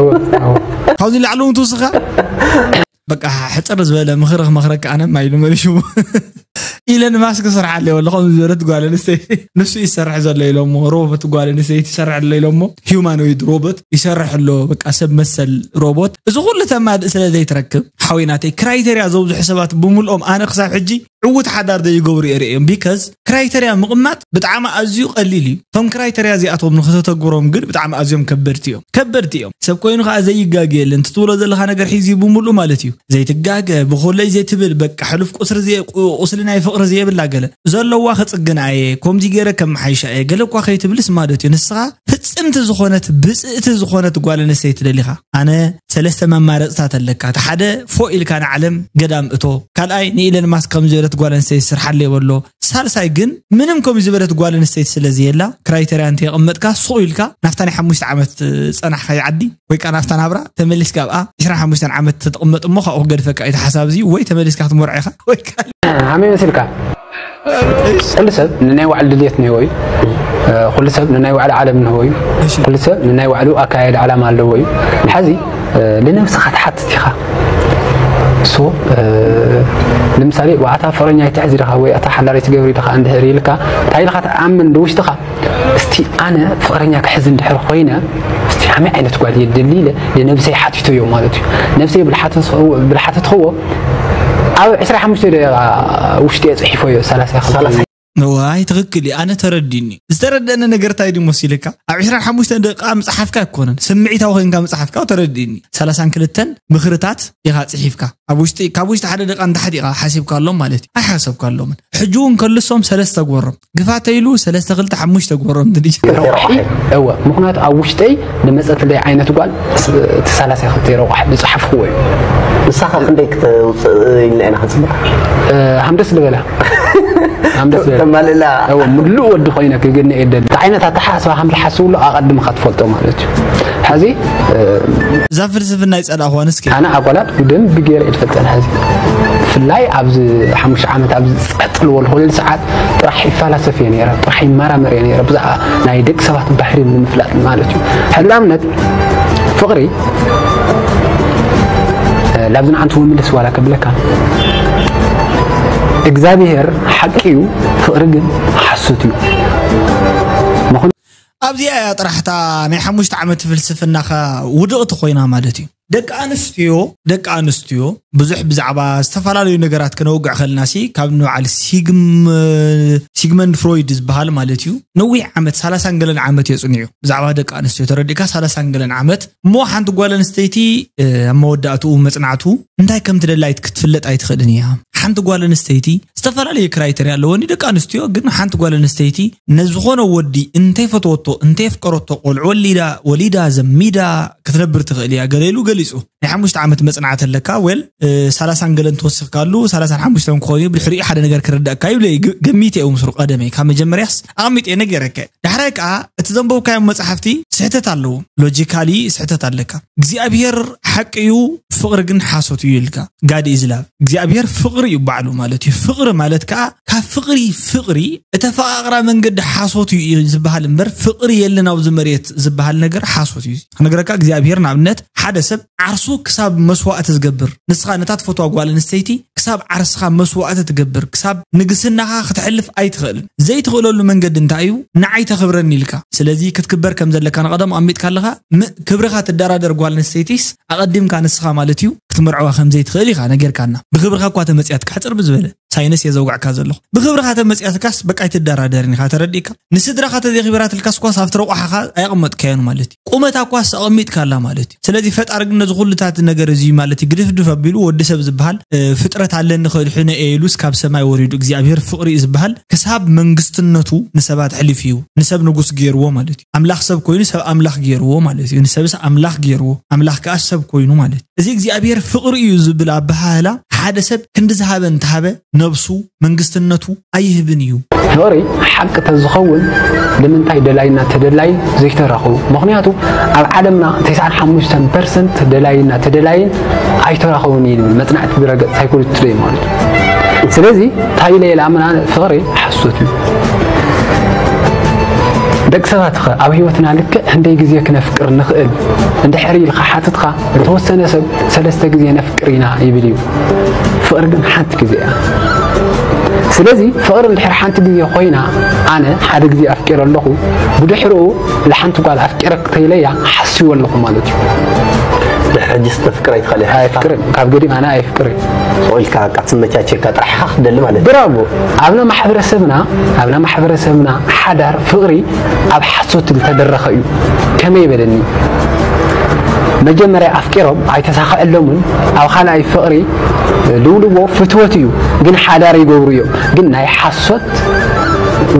ካብዚ ላዕሊ እውን ትውስኻ በቃ ሕፅር ዝበለ ምኽሪ ክመኽረካ ኣነ ማይሉ መሊሹ ኢለን ማስክ ስርሓለ ወለ ከምዚ ዝበለት ጓል ኣንስተይቲ ንሱ ይሰርሕ ዘሎ ኢሎሞ ሮቦት ጓል ኣንስተይቲ ይሰርሕ ኣሎ ኢሎሞ ሂውማኖይድ ሮቦት ይሰርሕ ኣሎ በቃ ሰብ መሰል ሮቦት እዚ ኩሉ ተማድእ ስለ ዘይትረክብ ሓዊናተይ ክራይተሪያ ዘብዝሑ ሰባት ብምልኦም ኣነ ክሳብ ሕጂ ዕዉት ሓዳር ዘይገብሩ እየ ርእዮም because ክራይተሪያ ምቕማጥ ብጣዕሚ ኣዝዩ ቀሊል እዩ። እቶም ክራይተሪያ እዚኣቶም ንክተተግብሮም ግን ብጣዕሚ ኣዝዮም ከበድቲ እዮም ከበድቲ እዮም። ሰብ ኮይኑ ከዓ ዘይጋገየለን ትትብሎ ዘለካ ነገር ሒዚ ብምሉእ ማለት እዩ ዘይትጋገ ብኮለይ ዘይትብል በቃ ሕሉፍ ቁስሪ ዘየ- ቁስሊ ናይ ፍቅሪ ዘየብላ ገለ ዘለዋ ክፅግና እየ ከምዚ ገይረ ከመሓይሻ እየ ገለ እኳ ከይትብልስ ማለት እዩ። ንስኻ ፍፅምቲ ዝኾነት ብፅእቲ ዝኾነት ጓል ኣንስተይቲ ደሊኻ ኣነ ሰለስተ መማረፅታት ኣለካ። እቲ ሓደ ፎእ ኢልካ ንዓለም ገዳም እቶ። ካልኣይ ንኢለን ማስክ ከም ዝበለት ጓል ኣንስተይቲ ስርሓለይ በሎ። ሳልሳይ ግን ምንም ከምኡ ዝበለት ጓል ኣንስተይቲ ስለ ዘየላ ክራይተርያ እንተ የቐመጥካ ሱቕ ኢልካ ናብታ ናይ ሓሙሽተ ዓመት ፀናሕካዮ ዓዲ ወይ ከዓ ናብታ ናብራ ተመሊስካ ኣብኣ ዕስራን ሓሙሽተን ዓመት ተትቕመጥ እሞ ካብኡ ክገድፈካ እዩ እቲ ሓሳብ እዚ ወይ ተመሊስካ ክትመርዖ ኢኻ ወይ ከዓ ሃመይ መሲልካ ኩሉ ሰብ ንናይ ባዕሉ ድልየት ንህቦ እዩ። ኩሉ ሰብ ንናይ ባዕሉ ዓለም ንህቦ እዩ። ኩሉ ሰብ ንናይ ባዕሉ ኣካየድ ዓላማ ኣለዎ እዩ። ንሓዚ ንነብስኻ ትሓትት ኢኻ። ሶ ንምሳሌ ዋዕታ ፍቅረኛ ይትሕዝ ኢኻ ወይ ኣታ ሓዳር ይትገብር ኢኻ እንድሕር ኢልካ እንታይ ኢልካ ትኣምን ብውሽጥኻ እስቲ ኣነ ፍቅረኛ ክሕዝ እንድሕር ኮይነ እስቲ ከመይ ዓይነት ጓል የድሊ ኢለ ንነብሰይ ሓቲተዮ ማለት እዩ። ነብሰይ ብልሓተትክዎ ኣብ ዕስራ ሓሙሽተ ደቂቃ ውሽጢ እየ ፅሒፈዮ ሰላሳ ክልተ ዋይ ትኽክል እዩ ኣነ ተረዲኒ ዝተረደነ ነገር እንታይ ድዩ መሲልካ ኣብ ዕስራን ሓሙሽተን ደቂቃ ምፅሓፍካ ኣይኮነን ስምዒታዊ ኮይንካ ምፅሓፍካ ተረዲኒ ሰላሳን ክልተን ምኽርታት ኢኻ ፅሒፍካ ኣብ ውሽጢ ካብ ውሽጢ ሓደ ደቂቃ እንተሓዲኻ ሓሲብካ ኣሎም ማለት እዩ ኣይሓሰብካ ኣሎምን ሕጂ እውን ከልሶም ሰለስተ ጎሮም ግፋተይሉ ሰለስተ ክልተ ሓሙሽተ ጎሮም ድልጅ እወ ምኽንያቱ ኣብ ውሽጠይ ንመፀትለይ ዓይነት ጓል እቲ ሰላሳ ክልተ ረቋሕ ዝፀሓፍክዎ እዩ ንሳኻ ክንደይ ክተውፅእ ኢልና ኢና ክንፅበ ሃምደስ ዝበላ ሃምደስ ዝበላ ተማልእላ እወ ምሉእ ወዲ ኮይነ ክግነ የደል ዓይነት ኣተሓሳስባ ከም ዝሓስብሉ ኣቐድምካ ትፈልጦ ማለት እዩ ሕዚ እዛ ፍልስፍና ይፀላእኹዋ ንስኪ ኣነ ኣጓላት ብደንብ ገይረ እየ ትፈልጠን ሕዚ ብፍላይ ኣብዚ ሓሙሽተ ዓመት ኣብዚ ጸጥ ዝበልኩ ኩሉ ሰዓት ጥራሕ ይፈላሰፍ እየ ነይረ ጥራሕ ይመራመር እየ ነይረ ብዛዕባ ናይ ደቂ ሰባት ባህሪ ንምፍላጥ ማለት እዩ ሕዚ ንኣብነት ፍቕሪ ላብዚ ንዓንቱ ምምልስ ዋላ ከብለካ እግዚኣብሔር ሓቂ እዩ ፍቕሪ ግን ሓሶት እዩ ምኾነ ኣብዚኣ እያ ጥራሕታ ናይ ሓሙሽተ ዓመት ፍልስፍናኻ ውድቕቲ ኮይና ማለት እዩ ደቂ ኣንስትዮ ደቂ ኣንስትዮ ብዙሕ ብዛዕባ ዝተፈላለዩ ነገራት ክነውግዕ ከልና ሲ ካብ ንበዓል ሲግመንድ ፍሮይድ ዝበሃል ማለት እዩ ነዊሕ ዓመት ሰላሳን ገለን ዓመት እዮ ፅኒዑ ብዛዕባ ደቂ ኣንስትዮ ተረዲእካ ሰላሳን ገለን ዓመት እሞ ሓንቲ ጓል ኣንስተይቲ ኣብ መወዳእትኡ መፅናዕቱ እንታይ ከም ትደላይት ክትፍለጥ ኣይትኽእልን እያ ሓንቲ ጓል ኣንስተይቲ ዝተፈላለዩ ክራይተርያ ኣለወኒ ደቂ ኣንስትዮ ግን ሓንቲ ጓል ኣንስተይቲ ነዝኾነ ወዲ እንተይፈተወቶ እንተየፍቀረቶ ቆልዑ ወሊዳ ወሊዳ ዘሚዳ ክትነብር ትኽእል እያ ገለ ኢሉ ገሊፁ ናይ ሓሙሽተ ዓመት መፅናዕቲ ኣለካ ወል ሰላሳን ገለን ተወሲኽካሉ ሰላሳን ሓሙሽተን ክኾን እዩ ብድሕሪኡ ሓደ ነገር ክርዳእካ ይብለ ገሚት እየ ምስሩ ቀደመይ ካብ መጀመርያስ ኣቐሚጥ እየ ነጌረከ ዳሕራይ ከዓ እቲ ዘንበብካዮም መፅሓፍቲ ስሕተት ኣለዎም ሎጂካሊ ስሕተት ኣለካ እግዚኣብሔር ሓቂ እዩ ፍቕሪ ግን ሓሶት እዩ ኢልካ ጋድ ኢዝ ላቭ እግዚኣብሔር ፍቕሪ እዩ ባዕሉ ማለት እዩ ፍቕሪ ማለት ከዓ ካብ ፍቕሪ ፍቕሪ እተፈቃቕራ መንገዲ ሓሶት እዩ ዝበሃል እምበር ፍቕሪ የለን ኣብዚ መሬት ዝበሃል ነገር ሓሶት እዩ ክነግረካ እግዚኣብሔር ንኣብነት ሓደ ሰብ ዓርሱ ክሳብ መስዋእቲ ዝገብር ንስኻ ነታ ትፈትዋ ጓል ኣንስተይቲ ክሳብ ዓርስኻ መስዋእቲ ትገብር ክሳብ ንግስናኻ ክትሕልፍ ኣይትኽእልን ዘይትኽእለሉ መንገዲ እንታይ እዩ ንዓይ ተኽብረኒ ኢልካ ስለዚ ክትክበር ከም ዘለካ ንቐደም ኣሚጥካ ኣለኻ ክብርኻ ትደራደር ጓል ኣንስተይቲስ ኣቐዲምካ ንስኻ ማለት እዩ ክትምርዕዋ ከም ዘይትኽእል ኢኻ ነጌርካና ብክብርኻ እኳ ተመፅያ ትካሕፅር ብዝበለ ሳይንስ እየ ዘውጋዕካ ዘለኹ። ብክብርኻ ተመፅያትካስ በቃ ኣይትደራደርን ኢኻ፣ ተረዲእካ? ንስድራኻ ተዘይኽብራትልካስ ኳስ ኣብቲ ረቋሓኻ ኣየቐመጥካዮን ማለት እዩ። ቁመታ ኳስ ኣቐሚጥካላ ማለት እዩ። ስለዚ ፈጣሪ ግን ነዚ ኩሉታት ነገር እዚ ማለት እዩ ግድፍድፍ ኣቢሉ ወዲ ሰብ ዝበሃል ፍጥረት ኣለኒ ከድሕኖ እየ ኢሉስ ካብ ሰማይ ወሪዱ እግዚኣብሔር ፍቕሪ እዩ ዝበሃል ክሳብ መንግስትነቱ ንሰባት ኣሕሊፉ እዩ። ንሰብ ንጉስ ገይርዎ ማለት እዩ። ኣምላኽ ሰብ ኮይኑ ሰብ ኣምላኽ ገይርዎ ማለት እዩ። ንሰብስ ኣምላኽ ገይርዎ ኣምላኽ ከዓ ሰብ ኮይኑ ማለት እዩ። እዚ እግዚኣብሔር ፍቕሪ እዩ ዝብል ኣበሃህላ ሓደ ሰብ ክንዲ ዝሃበ እንተሃበ ነብሱ መንግስትነቱ ኣይህብን እዩ። ፍቕሪ ሓቂ ተዝኸውን ንምንታይ ደላይና ተደላይ ዘይተራኸቡ? ምኽንያቱ ኣብ ዓለምና ተስዓን ሓሙሽተን ፐርሰንት ደላይና ተደላይን ኣይተራኸቡን እዩ ዝብል መጽናዕቲ ድረገጽ ሳይኮሎጂ ቱደይ ማለት እዩ። ስለዚ እንታይ ኢለ ኢለ ኣምና ፍቕሪ ሓሶት እዩ። ደቂ ሰባት ኸ ኣብ ህይወትና ልክዕ ክንደይ ግዜ ክነፍቅር ንኽእል? እንድሕር ኢልካ ሓትትካ ዝተወሰነ ሰብ ሰለስተ ግዜ ነፍቅር ኢና ይብል እዩ። ፍቕሪ ግን ሓንቲ ግዜ እያ። ስለዚ ፍቕሪ እንድሕር ሓንቲ ግዜ ኮይና ኣነ ሓደ ግዜ ኣፍቂረ ኣለኹ ብድሕርኡ ንሓንቲ ጓል ኣፍቂረ ክተይለያ ሓስዎ ኣለኹ ማለት እዩ። ድሕሪ ሕጂ ስተፍቅር ኣይትኽእል ኢኻ። ኣይፍቅርን ካብ ገዲም ኣነ ኣይፍቅርን። ኢልካ ትመቻቸካ ጥራሕ ኢኻ ክትደሊ ማለት እዩ። ብራቮ። ኣብና ማሕበረሰብና ኣብና ማሕበረሰብና ሓዳር ፍቕሪ ኣብ ሓሶት ዝተደረኸ እዩ። ከመይ በለኒ? መጀመርያ ኣፍቂሮም ኣይተሳኸዐሎምን ኣብ ካልኣይ ፍቕሪ ልውልዎ ፍትወት እዩ። ግን ሓዳር ይገብሩ እዮም። ግን ናይ ሓሶት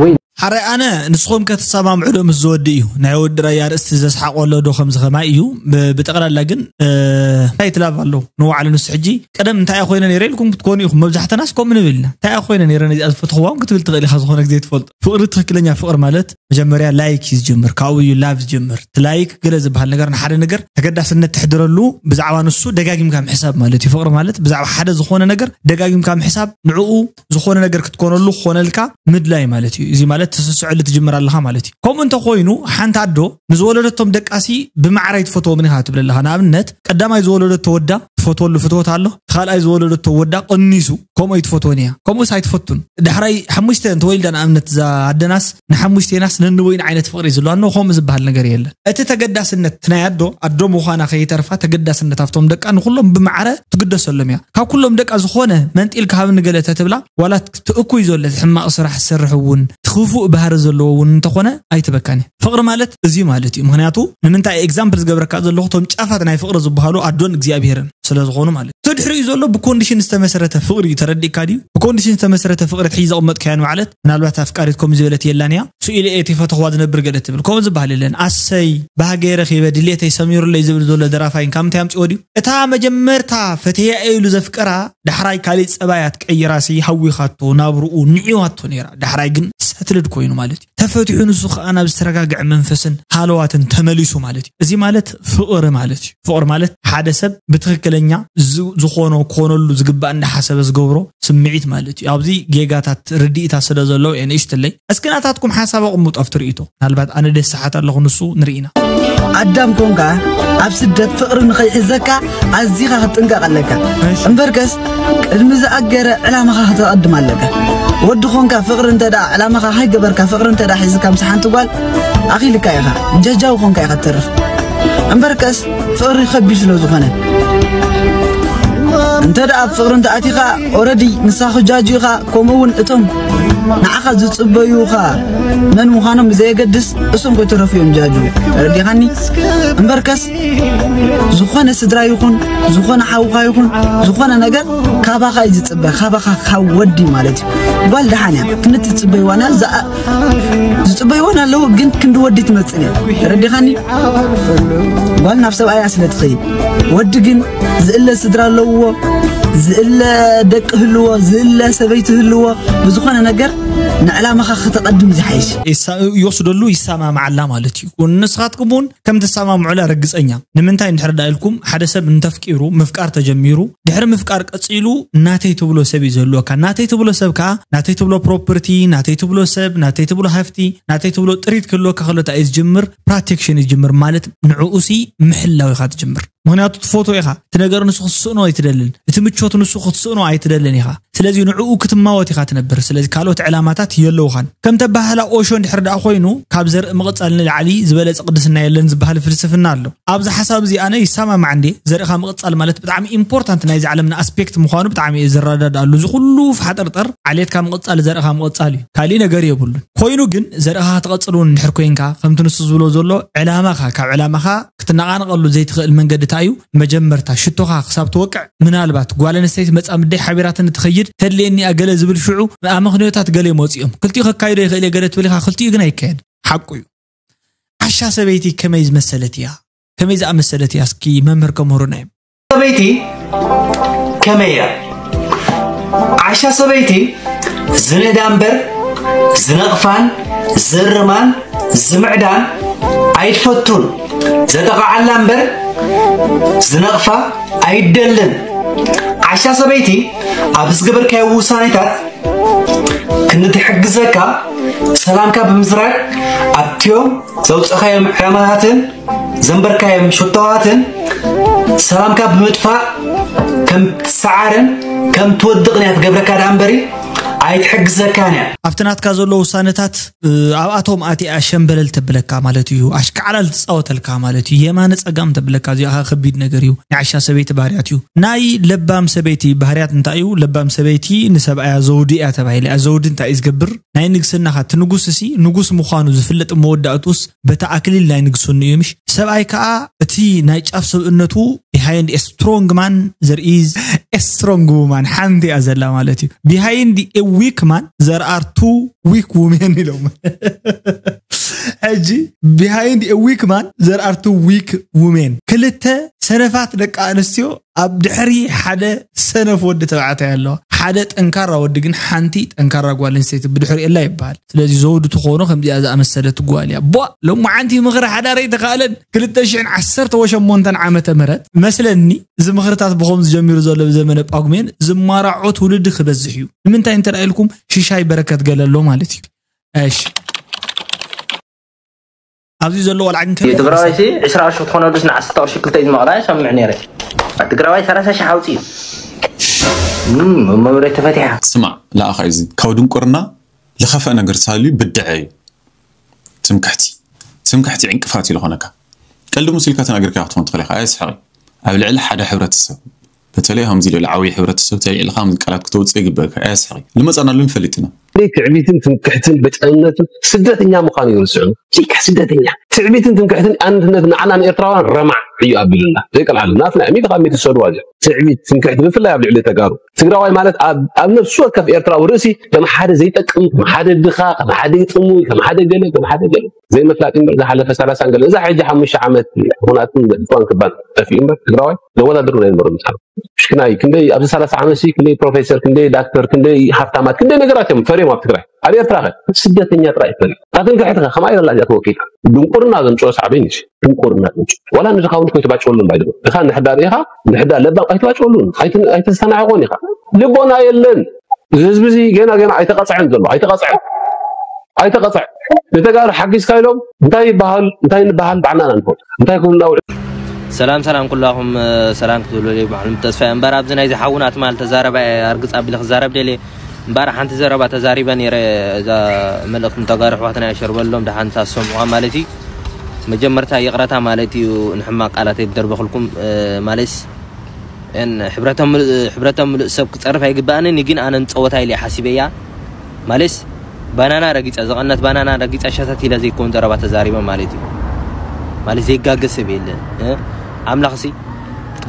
ወይ ሓራይ ኣነ ንስኹም ከ ትሰማምዑ ዶ ምስ ዝወዲ እዩ ናይ ወዲ ራያ ርእስቲ ዘስሓቆ ኣሎ ዶ ከምዚ ከማይ እዩ። ብጠቕላላ ግን እንታይ ትላብ ኣሎ ንባዕሉ ንሱ ሕጂ ቀደም እንታይ ኮይነ ነይረ ኢልኩም ክትኮኑ ኢኹም። መብዛሕተናስ ከምኡ ንብል ኢና። እንታይ ኮይነ ነይረ ነዚኣ ዝፈትኽዋ እውን ክትብል ትኽእል ኢኻ። ዝኾነ ግዜ ትፈልጡ ፍቕሪ ትኽክለኛ ፍቕሪ ማለት መጀመርያ ላይክ እዩ ዝጀምር። ካብኡ እዩ ላቭ ዝጀምር። እቲ ላይክ ገለ ዝበሃል ነገር ንሓደ ነገር ተገዳስነት ትሕድረሉ ብዛዕባ ንሱ ደጋጊምካ ምሕሳብ ማለት እዩ። ፍቕሪ ማለት ብዛዕባ ሓደ ዝኾነ ነገር ደጋጊምካ ምሕሳብ ንዕኡ ዝኾነ ነገር ክትኮነሉ ክኾነልካ ምድላይ ማለት እዩ። እዚ ማለት ትስስዐሉ ትጅምር ኣለኻ ማለት እዩ። ከምኡ እንተኮይኑ ሓንቲ ኣዶ ንዝወለደቶም ደቃሲ ብማዕረ ኣይትፈትዎምን ኢኻ ትብል ኣለኻ። ንኣብነት ቀዳማይ ዝወለደቶ ወዳ ትፈትወሉ ፍትወት ኣሎ። ካልኣይ ዝወለደቶ ወዳ ቀኒሱ ከምኡ ኣይትፈትወን እያ። ከምኡስ ኣይትፈቱን። ዳሕራይ ሓሙሽተ እንተወሊዳ ንኣብነት እዛ ኣደናስ ንሓሙሽቴናስ ነንበይኑ ዓይነት ፍቕሪ እዩ ዘለዋ። እነሆ ከምኡ ዝበሃል ነገር የለን። እቲ ተገዳስነት ናይ ኣዶ ኣዶ ምዃና ከይተርፋ ተገዳስነት ኣብቶም ደቃ ንኩሎም ብማዕረ ትግደሰሎም እያ። ካብ ኩሎም ደቃ ዝኾነ መንጢል ክሃብኒ ገለ ተትብላ ዋላ ትእኩይ ዘሎ ሕማቕ ስራሕ ዝሰርሕ እውን ትኽፉእ ባህሪ ዘለዎ እውን እንተኾነ ኣይትበካን እያ። ፍቕሪ ማለት እዚ ማለት እዩ። ምክንያቱ ንምንታይ ኤግዛምፕል ዝገብረካ ዘለኹ እቶም ጫፋት ናይ ፍቕሪ ዝበሃሉ ኣዶን እግዚኣብሄርን ስለ ዝኾኑ ማለት እዩ። እቲ ድሕሪኡ ዘሎ ብኮንዲሽን ዝተመሰረተ ፍቕሪ እዩ። ተረዲእካ ድዩ? ብኮንዲሽን ዝተመሰረተ ፍቕሪ ትሕጂ ዘቕመጥካያን ማለት ምናልባት ኣፍቃሪት ከምኡ ዝበለት የላን እያ። ስኢለ እየ ተይፈተኽዋ ዝነብር ገለ ትብል ከምኡ ዝበሃል የለን። ኣሰይ ባህገይ ረኺበ ድሌተይ ሰሚሩለይ ዝብል ዘሎ ደራፋይን ካብ ምንታይ ኣምፅኦ ድዩ? እታ መጀመርታ ፈተያ እየ ኢሉ ዘፍቀራ ዳሕራይ ካሊእ ፀባያ ትቀይራሲ ሃዊኻቶ ናብርኡ ንዕዋቶ ነይራ። ዳሕራይ ግን ሰትልድ ኮይኑ ማለት እዩ። ተፈቲሑ ንሱ ከዓ ናብ ዝተረጋግዐ መንፈስን ሃለዋትን ተመሊሱ ማለት እዩ። እዚ ማለት ፍቕሪ ማለት እዩ። ፍቕሪ ማለት ሓደ ሰብ ብትኽክለኛ ዝ- ዝኾኖ ክኾነሉ ዝግባእ እንዳሓሰበ ዝገብሮ ስምዒት ማለት እዩ። ኣብዚ ጌጋታት ርድኢታት ስለ ዘለዉ እየ ንእሽትለይ እስኪ ናታትኩም ሓሳብ ኣቕምጡ ኣብቲ ርእይቶ። ምናልባት ኣነ ደስ ሰሓት ኣለኹ ንሱ ንርኢና። ኣዳም ኮንካ ኣብ ስደት ፍቕሪ ንኸይሕዘካ ኣዚኻ ክትጥንቀቕ ኣለካ። እምበርከስ ቅድሚ ዝኣገረ ዕላማኻ ከተቐድም ኣለካ። ወዲ ኮንካ ፍቕሪ እንተ ደኣ ዕላማኻ ከይገበርካ ፍቕሪ እንተ ደኣ ሒዝካ ምስ ሓንቲ ጓል ኣኺልካ ኢኻ። ጀጃው ኮንካ ኢኻ ትተርፍ። እምበርከስ ፍቕሪ ከቢድ ስለ ዝኾነ እንተ ደኣ ኣብ ፍቕሪ እንተ ኣቲኻ ኦረዲ ንሳኺ ጃጁ ኢኻ። ከምኡ እውን እቶም ንዓኻ ዝጽበዩኻ መን ምዃኖም ብዘየገድስ እሶም ከይተረፉ እዮም ጃጁ። ተረዲኻኒ? እምበርከስ ዝኾነ ስድራ ይኹን ዝኾነ ሓውኻ ይኹን ዝኾነ ነገር ካባኻ እዩ ዝጽበ፣ ካባኻ ካብ ወዲ ማለት እዩ። ጓል ደሓን እያ ክንዲ ትጽበይዋና ዝኣ ዝጽበይዋን ኣለዉ ግን ክንዲ ወዲ ትመጽን እያ። ተረዲኻኒ? ጓል ናብ ሰብኣያ ስለ ትኸይድ ወዲ ግን ዝእለ ስድራ ኣለውዎ፣ ዝእለ ደቂ ህልዎ፣ ዝእለ ሰበይቲ ህልዎ፣ ብዝኾነ ነገር ንዕላማኻ ከተቐድም እዩ ዝሓይሽ። ይሳ- ይወስደሉ ይሰማማዓላ ማለት እዩ። ንስኻትኩም እውን ከም ትሰማምዑላ ርግፀኛ። ንምንታይ እንድሕር ዳ ኢልኩም ሓደ ሰብ እንተፍቂሩ ምፍቃር ተጀሚሩ ድሕሪ ምፍቃር ቀፂሉ ናተይ ትብሎ ሰብ እዩ ዝህልወካ። ናተይ ትብሎ ሰብ ከዓ ናተይ ትብሎ ፕሮፐርቲ፣ ናተይ ትብሎ ሰብ፣ ናተይ ትብሎ ሃፍቲ፣ ናተይ ትብሎ ጥሪት ክህልወካ ከሎ እንታይ እዩ ዝጅምር? ፕሮቴክሽን እዩ ዝጅምር ማለት ንዕኡሲ ምሕላው ኢኻ ትጅምር። ምኽንያቱ ትፈትዎ ኢኻ። እቲ ነገር ንሱ ክትስእኖ ኣይትደልን። እቲ ምቾት ንሱ ክትስእኖ ኣይትደልን ኢኻ። ስለዚ ንዕኡ ክትማወት ኢኻ ትነብር። ስለዚ ካልኦት ዕላማታት የለውኻን። ከም ተባህላ ኦሾ እንድሕር ደኣ ኮይኑ፣ ካብ ዘርኢ ምቕጻል ንላዕሊ ዝበለጸ ቅድስና የለን ዝበሃል ፍልስፍና ኣሎ። ኣብዚ ሓሳብ እዚ ኣነ ይሰማማዕ እንዴ? ዘርእኻ ምቕጻል ማለት ብጣዕሚ ኢምፖርታንት ናይዚ ዓለምና ኣስፔክት ምዃኑ ብጣዕሚ እየ ዝረዳድኣሉ። እዚ ኩሉ ፋሕጠርጠር ዓሌትካ ምቕጻል ዘርእኻ ምቕጻል እዩ። ካሊእ ነገር የብሉን። ኮይኑ ግን ዘርእኻ ክትቐጽል እውን እንድሕር ኮይንካ፣ ከምቲ ንሱ ዝብሎ ዘሎ ዕላማኻ፣ ካብ ዕላማኻ ክትነቓነቐሉ ዘይትኽእል መንገዲ እንታይ እዩ? መጀመርታ ሽቶኻ ክሳብ ትወቅዕ፣ ምናልባት ጓል ኣንስተይቲ መጻ ምደይ ሓቢራትኒ ትኸይድ፣ ተድልየኒ እያ ገለ ዝብል ሽዑ ኣመኽንዮታት ገለ ይመጹ እዮም። ክልቲኡ ከካይዶ ይኽእል እየ ገለ ትብል ኢኻ፣ ክልቲኡ ግን ኣይካየድ። ሓቁ እዩ። ዓሻ ሰበይቲ ከመይ ዝመሰለት እያ? ከመይ ዝኣመሰለት እያ? እስኪ መምህር ከምህሩና እዮም። ሰበይቲ ከመይ እያ? ዓሻ ሰበይቲ ዝንእዳ እምበር ዝነቕፋን ዝእርማን ዝምዕዳን ኣይትፈቱን። ዘጠቓዓላ እምበር ዝነቕፋ ኣይደልን። ዓሻ ሰበይቲ ኣብ ዝገበርካዮ ውሳኔታት ክንትሕግዘካ፣ ሰላምካ ብምዝራግ ኣብቲዮም ዘውፅእኻዮም ዕላማታትን ዘንበርካዮም ሽቶታትን ሰላምካ ብምጥፋእ ከም ትሰዓርን ከም ትወድቕን እያ ትገብረካ ደኣ እምበሪ ኣይትሕግዘካን እያ። ኣብቲ ናትካ ዘሎ ውሳነታት ኣብኣቶም ኣቲኣ ሸምበለል ተብለካ ማለት እዩ። ኣሽካዕላል ትፃወተልካ ማለት እዩ። የማነ ፀጋም ተብለካ እዚኣ ከቢድ ነገር እዩ። ናይ ዓሻ ሰበይቲ ባህርያት እዩ። ናይ ለባም ሰበይቲ ባህርያት እንታይ እዩ? ለባም ሰበይቲ ንሰብኣያ ዘውዲ እያ ተባሂላ እያ። ዘውዲ እንታይ እዩ ዝገብር? ናይ ንግስናኻ እቲ ንጉስ እሲ ንጉስ ምዃኑ ዝፍለጥ መወዳእቱስ በቲ ኣክሊል ናይ ንግስኑ እዩ ምሽ? ሰብኣይ ከዓ እቲ ናይ ጫፍ ሰብእነቱ behind a strong man there is a strong woman ሓንቲ እያ ዘላ ማለት እዩ። Behind a weak man there are two weak women ኢሎም። ሕጂ behind a weak man there are two weak women፣ ክልተ ሰነፋት ደቂ ኣንስትዮ ኣብ ድሕሪ ሓደ ሰነፍ ወዲ ተባዕታይ ኣለዋ። ሓደ ጠንካራ ወዲ ግን ሓንቲ ጠንካራ ጓል ኣንስተይቲ ብድሕሪኡ ኣላ ይበሃል። ስለዚ ዘውዲ ትኾኖ ከምዚኣ ዝኣመሰለት ጓል እያ። ቧ ሎማዓንቲ ምኽሪ ሓዳር ኣይተኻእለን። ክልተ ሽሕን ዓሰርተ ወሸሞንተን ዓመተ ምህረት መስለኒ እዚ ምኽርታት ብኸም ዝጀሚሩ ዘሎ ብዘመነ ጳጉሜን ዝማራዖ ትውልዲ ክበዝሕ እዩ። ንምንታይ እንተ ኢልኩም ሽሻይ በረከት ገለ ኣሎ ማለት እዩ። እሺ ኣብዚ ዘሎ ቆልዓ ግን ከመይ እዩ ትግራዋይ ሲ ዕስራ ቅርሺ ክትኾነሉስ ንዓሰርተ ቅርሺ ክልተ እዩ ዝመቕላ ይሰምዕ ነይረ። ትግራዋይ ሰላሳ ሺሕ ኣውፅኡ እም፣ መብረይ ተፈቲሓ። ስማዕ ለኣኻ እዚ ካብ ድንቁርና ለኸፈአ ነገር ሳልዩ ብድዐ እዩ። ትምክሕቲ ትምክሕቲ ዕንቅፋት እዩ ዝኾነካ። ቀልዲ ሙስ ኢልካ ተናገርካ ክትኾን ትኽእል ኢኻ። ኣየስሕቕ እዩ። ኣብ ልዕሊ ሓደ ሕብረተሰብ በተለይ ከምዚ ልዕሊ ዓብዪ ሕብረተሰብ ተልዒልኻ ምዚ ቃላት ክተውፅእ ይግበእካ። ኣየስሕቕ እዩ። ልመፃናሉ ንፈልጥ ኢና። ትዕቢትን ትምክሕትን ብጨነትን ስደተኛ ምዃኑ ይርስዑ። ጭካ ስደተኛ ትዕቢትን ትምክሕትን ኣንድነት ንዓና ንኤርትራውያን ረማዕ እዩ ኣቢሉና ዘይቀልዓሉ ናትና እሚት ካብ ሚት ዝሰድዋ እዚኦም ትዕቢት ትምክሕቲ ብፍላይ ኣብ ልዕሊ ተጋሩ ትግራዋይ ማለት ኣብ ኣብ ነፍሲ ወከፍ ኤርትራዊ ርእሲ ከም ሓደ ዘይጠቅም ከም ሓደ ድኻ ከም ሓደ ጥሙይ ከም ሓደ ገለ ከም ሓደ ገለ ዘይምፍላጥ እምበር ዝሓለፈ ሰላሳ ገለ እዛ ሕጂ ሓሙሽተ ዓመት ኩናትን ዕፅዋን ክባን ጠፊኡ እምበር ትግራዋይ ዘወዳድሩ ናይ ነበሩ ምሳሉ ሽክናይ ክንደይ ኣብዚ ሰላሳ ዓመት ሲ ክንደይ ፕሮፌሰር ክንደይ ዳክተር ክንደይ ሃብታማት ክንደይ ነገራት እዮም ፈርዮም ኣብ ትግራይ ኣብ ኤርትራ ከ ስደተኛ ጥራይ ፈርዮም ኣትን ከሕትኻ ከማይ ዘላ እዚኣ ተወኪልካ ድንቁርና ዘምፅኦ ሳዕቤን እዩ ድንቁርና ዘምፅኦ ዋላ ንድኻ እውን ኮይትባጭወሉ እምባይ ድኻ ድኻ እንድሕዳ ርኢኻ እንድሕዳ ለባም ኣይትባጭወሉን ኣይተስተናዕቆን ኢኻ ልቦና የለን እዚ ህዝቢ እዚ ገና ገና ኣይተቐፅዐን ዘሎ ኣይተቐፅዐን ኣይተቐፅዐ ንተጋሩ ሓጊዝካ ኢሎም እንታይ ይበሃል እንታይ ንበሃል ባዕልና ኢና ንፈልጦ እንታይ ክብሉና ውዒ ሰላም ሰላም ኩላኹም ሰላም ክትብሉ ደልየ ባዕሉ ተስፋ እምበር ኣብዚ ናይዚ ሓውና ትማል ተዛረባ ኣርግፅ ኣቢለ ክዛረብ ደልየ እምበር ሓንቲ ዘረባ ተዛሪበ ነይረ እዛ መልእኽቲ ንተጋሩ ኣሕዋትና የሸርበሎም ደሓን ሳሰምዑዋ ማለት እዩ መጀመርታ ይቕረታ ማለት እዩ ንሕማቕ ቃላት የደርበኽልኩም ማለትስ ሕብረተ ምሉእ ሰብ ክፀርፍ ኣይግበኣንን ግን ኣነ ንፀወታ ኢለ ሓሲበያ ማለስ ባናና ረጊፀ ዝቐነት ባናና ረጊፀ ሸተት ኢለ ዘይከውን ዘረባ ተዛሪበ ማለት እዩ ማለት ዘይጋገ ሰብ የለን ኣምላኽሲ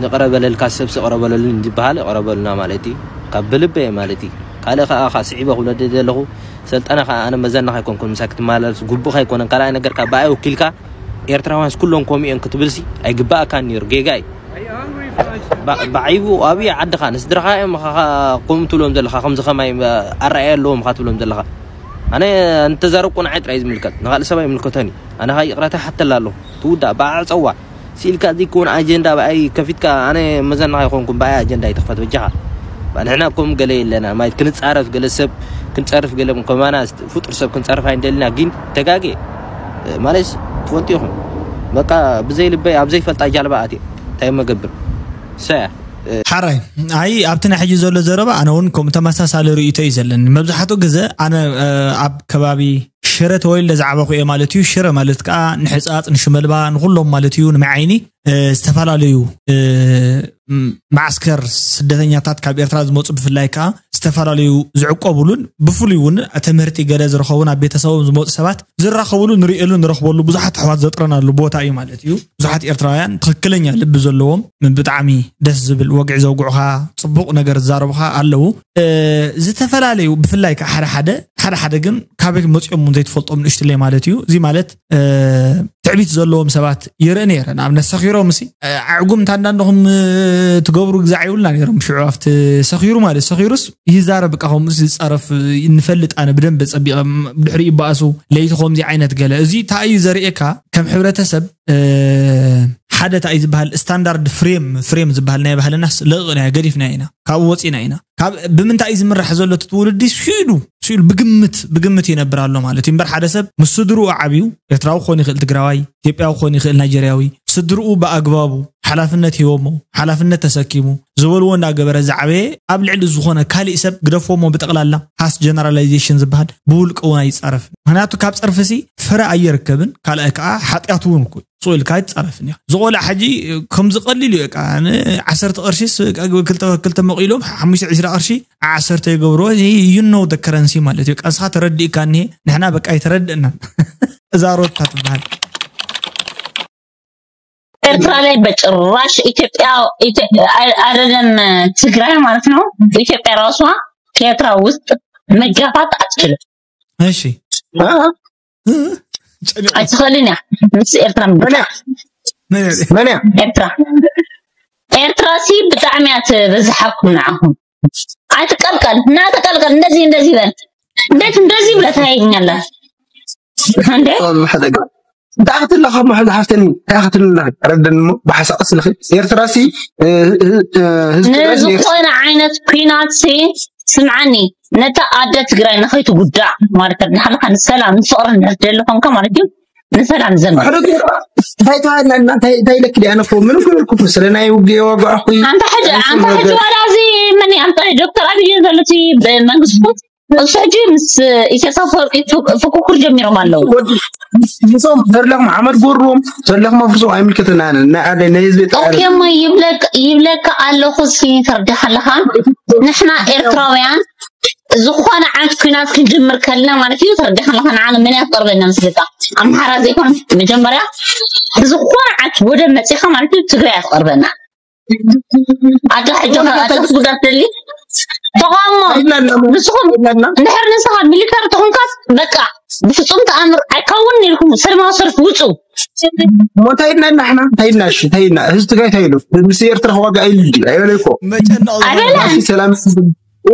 ንቕረ በለልካ ሰብሲ ቅረ በለሉን ዝበሃል ይቕረ በሉና ማለት እዩ ካብ ብልበ ማለት እዩ ካልእ ከዓ ከዓ ስዒበ ክብለደ ዘለኹ ሰልጠነ ከዓ ኣነ መዘና ከይኮንኩን ምሳይ ክትመላለስ ጉቡእ ከይኮነን ካልኣይ ነገር ከዓ ብኣይ ወኪልካ ኤርትራውያንስ ኩሎም ከምኡ እዮም ክትብልሲ ኣይግባእካን ነይሩ ጌጋ እዩ ብዓይቡ ኣብየ ዓድኻ ንስድራኻ እዮም ከምኡ ትብሎም ዘለኻ ከምዚ ከማይ ኣረኣየ ኣለዎም ኻ ትብሎም ዘለኻ ኣነ እንተዛረብኩ ንዓይ ጥራይ ዝምልከት ንኻልእ ሰብ ኣይምልከቶን እዩ ኣነ ኻ ይቕረታ ሓተላ ኣለኹ ትውዳእ ብኣ ዕፀዋ ስኢልካ ዘይከውን ኣጀንዳ ብኣይ ከፊትካ ኣነ መዘናኻ ይኾንኩም ብኣይ ኣጀንዳ ይትኽፈት በጃኻ ንሕና ከም ገለ የለና ማለት ክንፃረፍ ገለ ሰብ ክንፀርፍ ገለ ከማና ፍጡር ሰብ ክንፀርፍ ኣይንደልና ግን ተጋጌ ማለት ትፈልጡ ኢኹም በቃ ብዘይ ልበይ ኣብ ዘይፈልጣ ጃልባ ኣትየ እንታይ መገብር ሰ ሓራይ ኣይ ኣብቲ ናይ ሕጂ ዘሎ ዘረባ ኣነ እውን ከም ተመሳሳሊ ርእይቶ እዩ ዘለኒ። መብዛሕትኡ ግዜ ኣነ ኣብ ከባቢ ሽረ ተወልደ ዝዓበኹ እየ ማለት እዩ። ሽረ ማለት ከዓ ንሕፃፅ ንሽመልባ ንኩሎም ማለት እዩ። ንመዓይኒ ዝተፈላለዩ ማዓስከር ስደተኛታት ካብ ኤርትራ ዝመፁ ብፍላይ ከዓ ዝተፈላለዩ ዝዕቆብሉን ብፍሉይ እውን ትምህርቲ ገለ ዝረኸቡ ናብ ቤተሰቦም ዝመፁ ሰባት ዝራኸብሉ ንርእየሉ ንረኽበሉ ብዙሓት ኣሕዋት ዘጥረናሉ ቦታ እዩ ማለት እዩ። ብዙሓት ኤርትራውያን ትኽክለኛ ልቢ ዘለዎም ብጣዕሚ ደስ ዝብል ወግዒ ዘውግዑኻ ጽቡቕ ነገር ዝዛረቡኻ ኣለዉ። ዝተፈላለዩ ብፍላይ ከዓ ሓደ ሓደ ሓደ ሓደ ግን ካበይ መፅኦም እውን ዘይትፈልጦም ንእሽትለይ ማለት እዩ። እዚ ማለት ትዕቢት ዘለዎም ሰባት ይርኢ ነይረ። ንኣብነት ሰኺሮም ሲ ኣዕጉም እንታ እንዳንደኹም ትገብሩ ግዛዕ ይብሉና ነይሮም። ሽዑ ኣብቲ ሰኺሩ ማለት ሰኺሩስ ይዛረብ በቃ ከምኡ ዝፀረፍ ንፈልጥ ኣነ ብደንብ ፀቢቐ ብድሕሪ ይበኣሱ ለይቲ ከምዚ ዓይነት ገለ እዚ እንታይ እዩ ዘርእየካ ከም ሕብረተሰብ ሓደ እንታይ እዩ ዝበሃል ስታንዳርድ ፍሬም ፍሬም ዝበሃል ናይ ባህልናስ ለቕቕና ገዲፍና ኢና ካብኡ ወፂና ኢና ካብ ብምንታይ እዩ ዝምራሕ ዘሎ እቲ ትውልዲ ስኢሉ ስኢሉ ብግምት ብግምት ይነብር ኣሎ ማለት እዩ እምበር ሓደ ሰብ ምስ ስድርኡ ዓብዩ ኤርትራዊ ክኾን ይኽእል ትግራዋይ ኢትዮጵያዊ ክኾን ይኽእል ናይጀርያዊ ስድርኡ ብኣግባቡ ሓላፍነት ሂቦሞ ሓላፍነት ተሰኪሙ ዝበልዎ እንዳገበረ ዝዓበየ ኣብ ልዕሊ ዝኾነ ካሊእ ሰብ ግደፎሞ ብጠቕላላ ፓስት ጀነራላይዜሽን ዝበሃል ብውልቂ እውን ኣይፃረፍን ምክንያቱ ካብ ፀርፊ ሲ ፍረ ኣየርከብን ካልኣይ ከዓ ሓጢኣት እውን እኮ ስቕ ኢልካ ኣይትፃረፍን ኢኻ ዝቆልዓ ሕጂ ከምዚ ቀሊል እዩ ቃ ዓሰርተ ቅርሺስ ክልተ መቂሎም ሓሙሽተ ዕስራ ቅርሺ ዓሰርተ ይገብርዎ you know the currency ማለት እዩ ቃ ንስኻ ተረዲእካ እኒሄ ንሕና በቃ ኣይተረድእናን እዛ ሮታ ትበሃል ኤርትራ ላይ በጭራሽ ኢትዮጵያ አይደለም ትግራይ ማለት ነው ኢትዮጵያ ራሷ ከኤርትራ ውስጥ መጋፋት አትችልም እሺ አይትኽእልን እያ ምስ ኤርትራ መን እያ ኤርትራ ኤርትራ ሲ ብጣዕሚ እያ ትበዝሓኩም ንዓኹም ኣይትቀልቀል እና ተቀልቀል እንደዚህ እንደዚህ በል እንዴት እንደዚህ ብለህ ታየኛለህ እንዴ እንታይ ክትለኻ መሐል ሃፍተኒ እንታይ ክትልና ረደን ሞ ብሓሳቕ ስለኺ ኤርትራ ሲ ህዝቢ ንዝኾነ ዓይነት ኩናት ሲ ስምዓኒ ነታ ኣደ ትግራይ ንኸይትጉዳእ ማለት ንሓለኻ ንሰላም ንፍቕሪ ንሕደሊ ኾንካ ማለት እዩ ንሰላም ዘምር እንታይ ተባሃልና እንታይ ኢለክ ዲያ ነኮ ምንም ክብልኩ ስለ ናይ ውግእ የዋጋዕኹ ኣንታ ሕጂ ኣንታ ሕጂ ዋላ እዚ መን ኣንታ ዶክተር ኣብይ ዘሎ እቲ መንግስቱ እሱ ሕጂ ምስ ኢሳያስ ኣፈወርቂ ፍኩክር ጀሚሮም ኣለዉ ንሶም ተድለኹም ዓመድ ጎርዎም ተድለኹም ኣፍርሶም ኣይምልከተናን ናይ ኣደ ናይ ህዝቢ ኦኬ እሞ ይብለክ ይብለካ ኣለኹ እስኪ ተርዲኻ ኣለኻ ንሕና ኤርትራውያን ዝኾነ ዓይነት ኩናት ክንጅምር ከልና ማለት እዩ ተረዲኻ ኣለኻ ንዓና መን ያትቀርበና ምስልካ ኣምሓራ ዘይኮነ መጀመርያ ዝኾነ ዓይነት ወደ መፂኻ ማለት እዩ ትግራይ ያትቀርበና ኣደ ሕጂ ኣተስ ጉዳት ደሊ ተቓሞ ንስኹም እንድሕር ንስኻ ሚሊተር ተኾንካስ በቃ ብፍፁም ተኣምር ኣይካውን ኢልኩም ሰለማዊ ሰልፍ ውፁ ሞ እንታይ ኢልና ኢና ሕና እንታይ ኢልና እሺ እንታይ ኢልና ህዝቢ ትግራይ እንታይ ኢሉ ምስ ኤርትራ ክዋጋ ኢሉ ድዩ ኣይበለ እኮ ኣይበለን ሰላም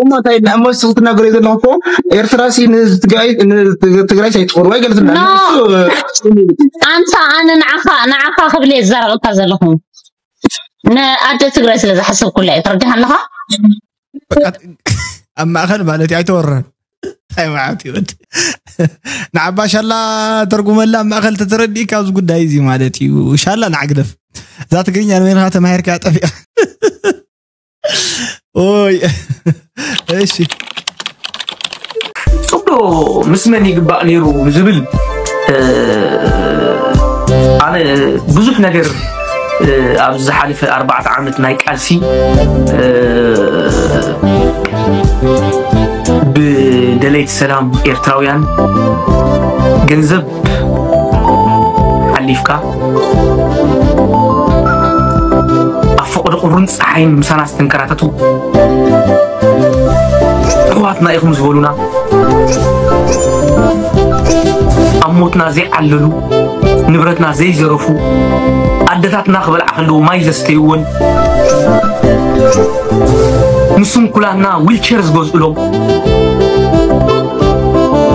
እሞ እንታይ ኢልና እሞ ንስኺ ትናገሪ ዘለኹ እኮ ኤርትራ ሲ ንህዝቢ ትግራይ ንትግራይ ኣይትኾኑ ኣይገለትና ኣንታ ኣነ ንዓኻ ንዓኻ ክብል እየ ዝዛረበካ ዘለኹ ንኣደ ትግራይ ስለ ዝሓሰብኩላ እየ ተረዲኻ ኣለኻ ኣብ ማእኸል ማለት እዩ ኣይተወረን እንታይ ማለት እዩ ወዲ ንዓባ ሻላ ተርጉመላ ኣብ ማእኸል ተተረዲእ ካብዚ ጉዳይ እዚ ማለት እዩ ሻላ ንዓግደፍ እዛ ትግርኛ ንበይንኻ ተማሂርካ ጠፊኣ ኦይ እሺ ጽብዶ ምስ መን ይግባእ ነይሩ ዝብል ኣነ ብዙሕ ነገር ኣብ ዝሓለፈ ኣርባዕተ ዓመት ናይ ቃልሲ ብደለይቲ ሰላም ኤርትራውያን ገንዘብ ሓሊፍካ ኣብ ፈቐዶ ቁርን ፀሓይን ምሳና ዝተንከራተቱ ኣሕዋትና ኢኹም ዝበሉና ኣብ ሞትና ዘይዓለሉ ንብረትና ዘይዘረፉ ኣደታትና ክበልዓ ከለዉ ማይ ዘስተይዎን ንስንኩላንና ዊልቸር ዝገዝኡሎም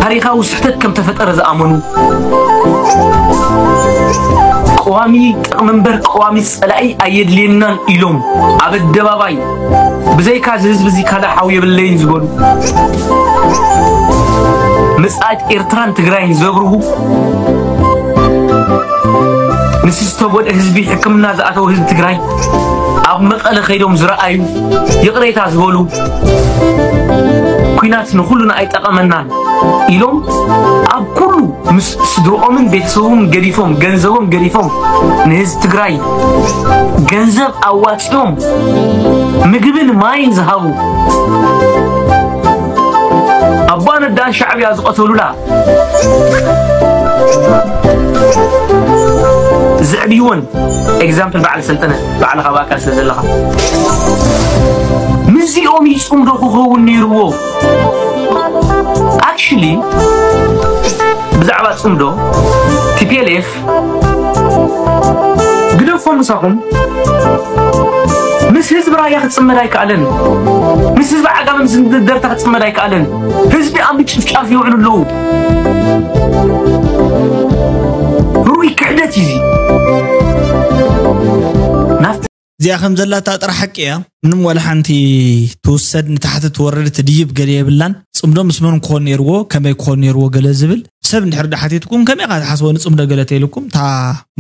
ታሪኻዊ ስሕተት ከም ተፈጠረ ዝኣመኑ ቀዋሚ ጥቕሚ እምበር ቀዋሚ ፀላኢ ኣየድልየናን ኢሎም ኣብ ኣደባባይ ብዘይካ እዚ ህዝቢ እዚ ካልእ ሓው የብለይን ዝበሉ መፃኢት ኤርትራን ትግራይን ዘብርሁ ምስ ዝተጎድአ ህዝቢ፣ ሕክምና ዝኣተው ህዝቢ ትግራይ፣ ኣብ መቐለ ከይዶም ዝረኣዩ፣ ይቕሬታ ዝበሉ፣ ኲናት ንኹሉና ኣይጠቐመናን ኢሎም ኣብ ኩሉ ምስ ስድርኦምን ቤተሰቦምን ገዲፎም፣ ገንዘቦም ገዲፎም፣ ንህዝቢ ትግራይ ገንዘብ ኣዋፂኦም ምግብን ማይን ዝሃቡ፣ ኣባ ነዳን ሻዕብያ ዝቐተሉላ፣ ዘዕብይወን፣ ኤግዛምፕል በዓል ሰልጠነ፣ ባዕልኻ ብኣካል ስለ ዘለኻ፣ ምስዚኦም እዩ ፅምዶ ክኸውን ነይርዎ። ኣክሽሊ፣ ብዛዕባ ፅምዶ፣ ቲፒኤልኤፍ፣ ግደፎም ምሳኹም፣ ምስ ህዝቢ ራያ ክፅመድ ኣይከኣለን። ምስ ህዝቢ ዓጋመ፣ ምስ ህዝቢ ደርታ ክፅመድ ኣይከኣለን። ህዝቢ ኣብ ምጭፍጫፍ ይውዕሉ ኣለዉ። ርኡይ ክሕደት እዩ እዚ። ናብቲ እዚኣ ከም ዘላታ ጥራሕ ሓቂ እያ። ምንም ዋላ ሓንቲ ትውሰድ፣ ንታሕቲ ትወርድ፣ ትድይብ ገለ የብላን። ጽምዶ ምስ መን ክኾን ነይርዎ፣ ከመይ ክኾን ነይርዎ ገለ ዝብል ሰብ እንድሕር ዳሓቲትኩም፣ ከመይ ኢኻ ትሓስቦ ንጽምዶ ገለ ተይልኩም፣ እታ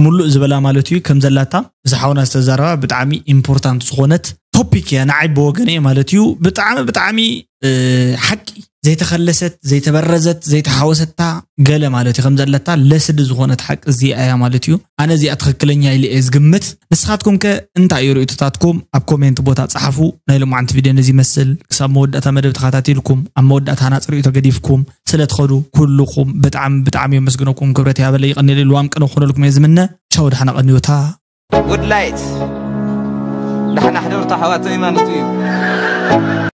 ሙሉእ ዝበላ ማለት እዩ። ከም ዘላታ እዚ ሓውና ዝተዛረባ ብጣዕሚ ኢምፖርታንት ዝኾነት ቶፒክ እያ ንዓይ ብወገነይ ማለት እዩ። ብጣዕሚ ብጣዕሚ እ፣ ሓቂ ዘይተኸለሰት፣ ዘይተበረዘት፣ ዘይተሓወሰታ ገለ ማለት እዩ። ከም ዘለታ ለስድ ዝኾነት ሓቂ እዚኣ እያ ማለት እዩ። ኣነ እዚኣ ትኽክለኛ ኢለ እየ ዝግምት። ንስኻትኩም ከ እንታይ እዩ ርእይቶታትኩም? ኣብ ኮሜንት ቦታ ጸሓፉ። ናይ ሎማዓንቲ ቪድዮ ነዚ ይመስል። ክሳብ መወዳእታ መደብ ተኸታቲልኩም፣ ኣብ መወዳእታ ሃናጺ ርእይቶ ገዲፍኩም ስለ ትኸዱ ኩልኹም ብጣዕሚ ብጣዕሚ የመስግነኩም። ክብረት ይሃበለይ፣ ይቐንየለይ፣ ልዋም ቅነ ክኾነልኩም እየ ዝምነ። ቻው፣ ደሓና ቀንዩታ። ጉድ ላይት። ደሓና ሕደሩ ኣሕዋተይ ማለት እዩ።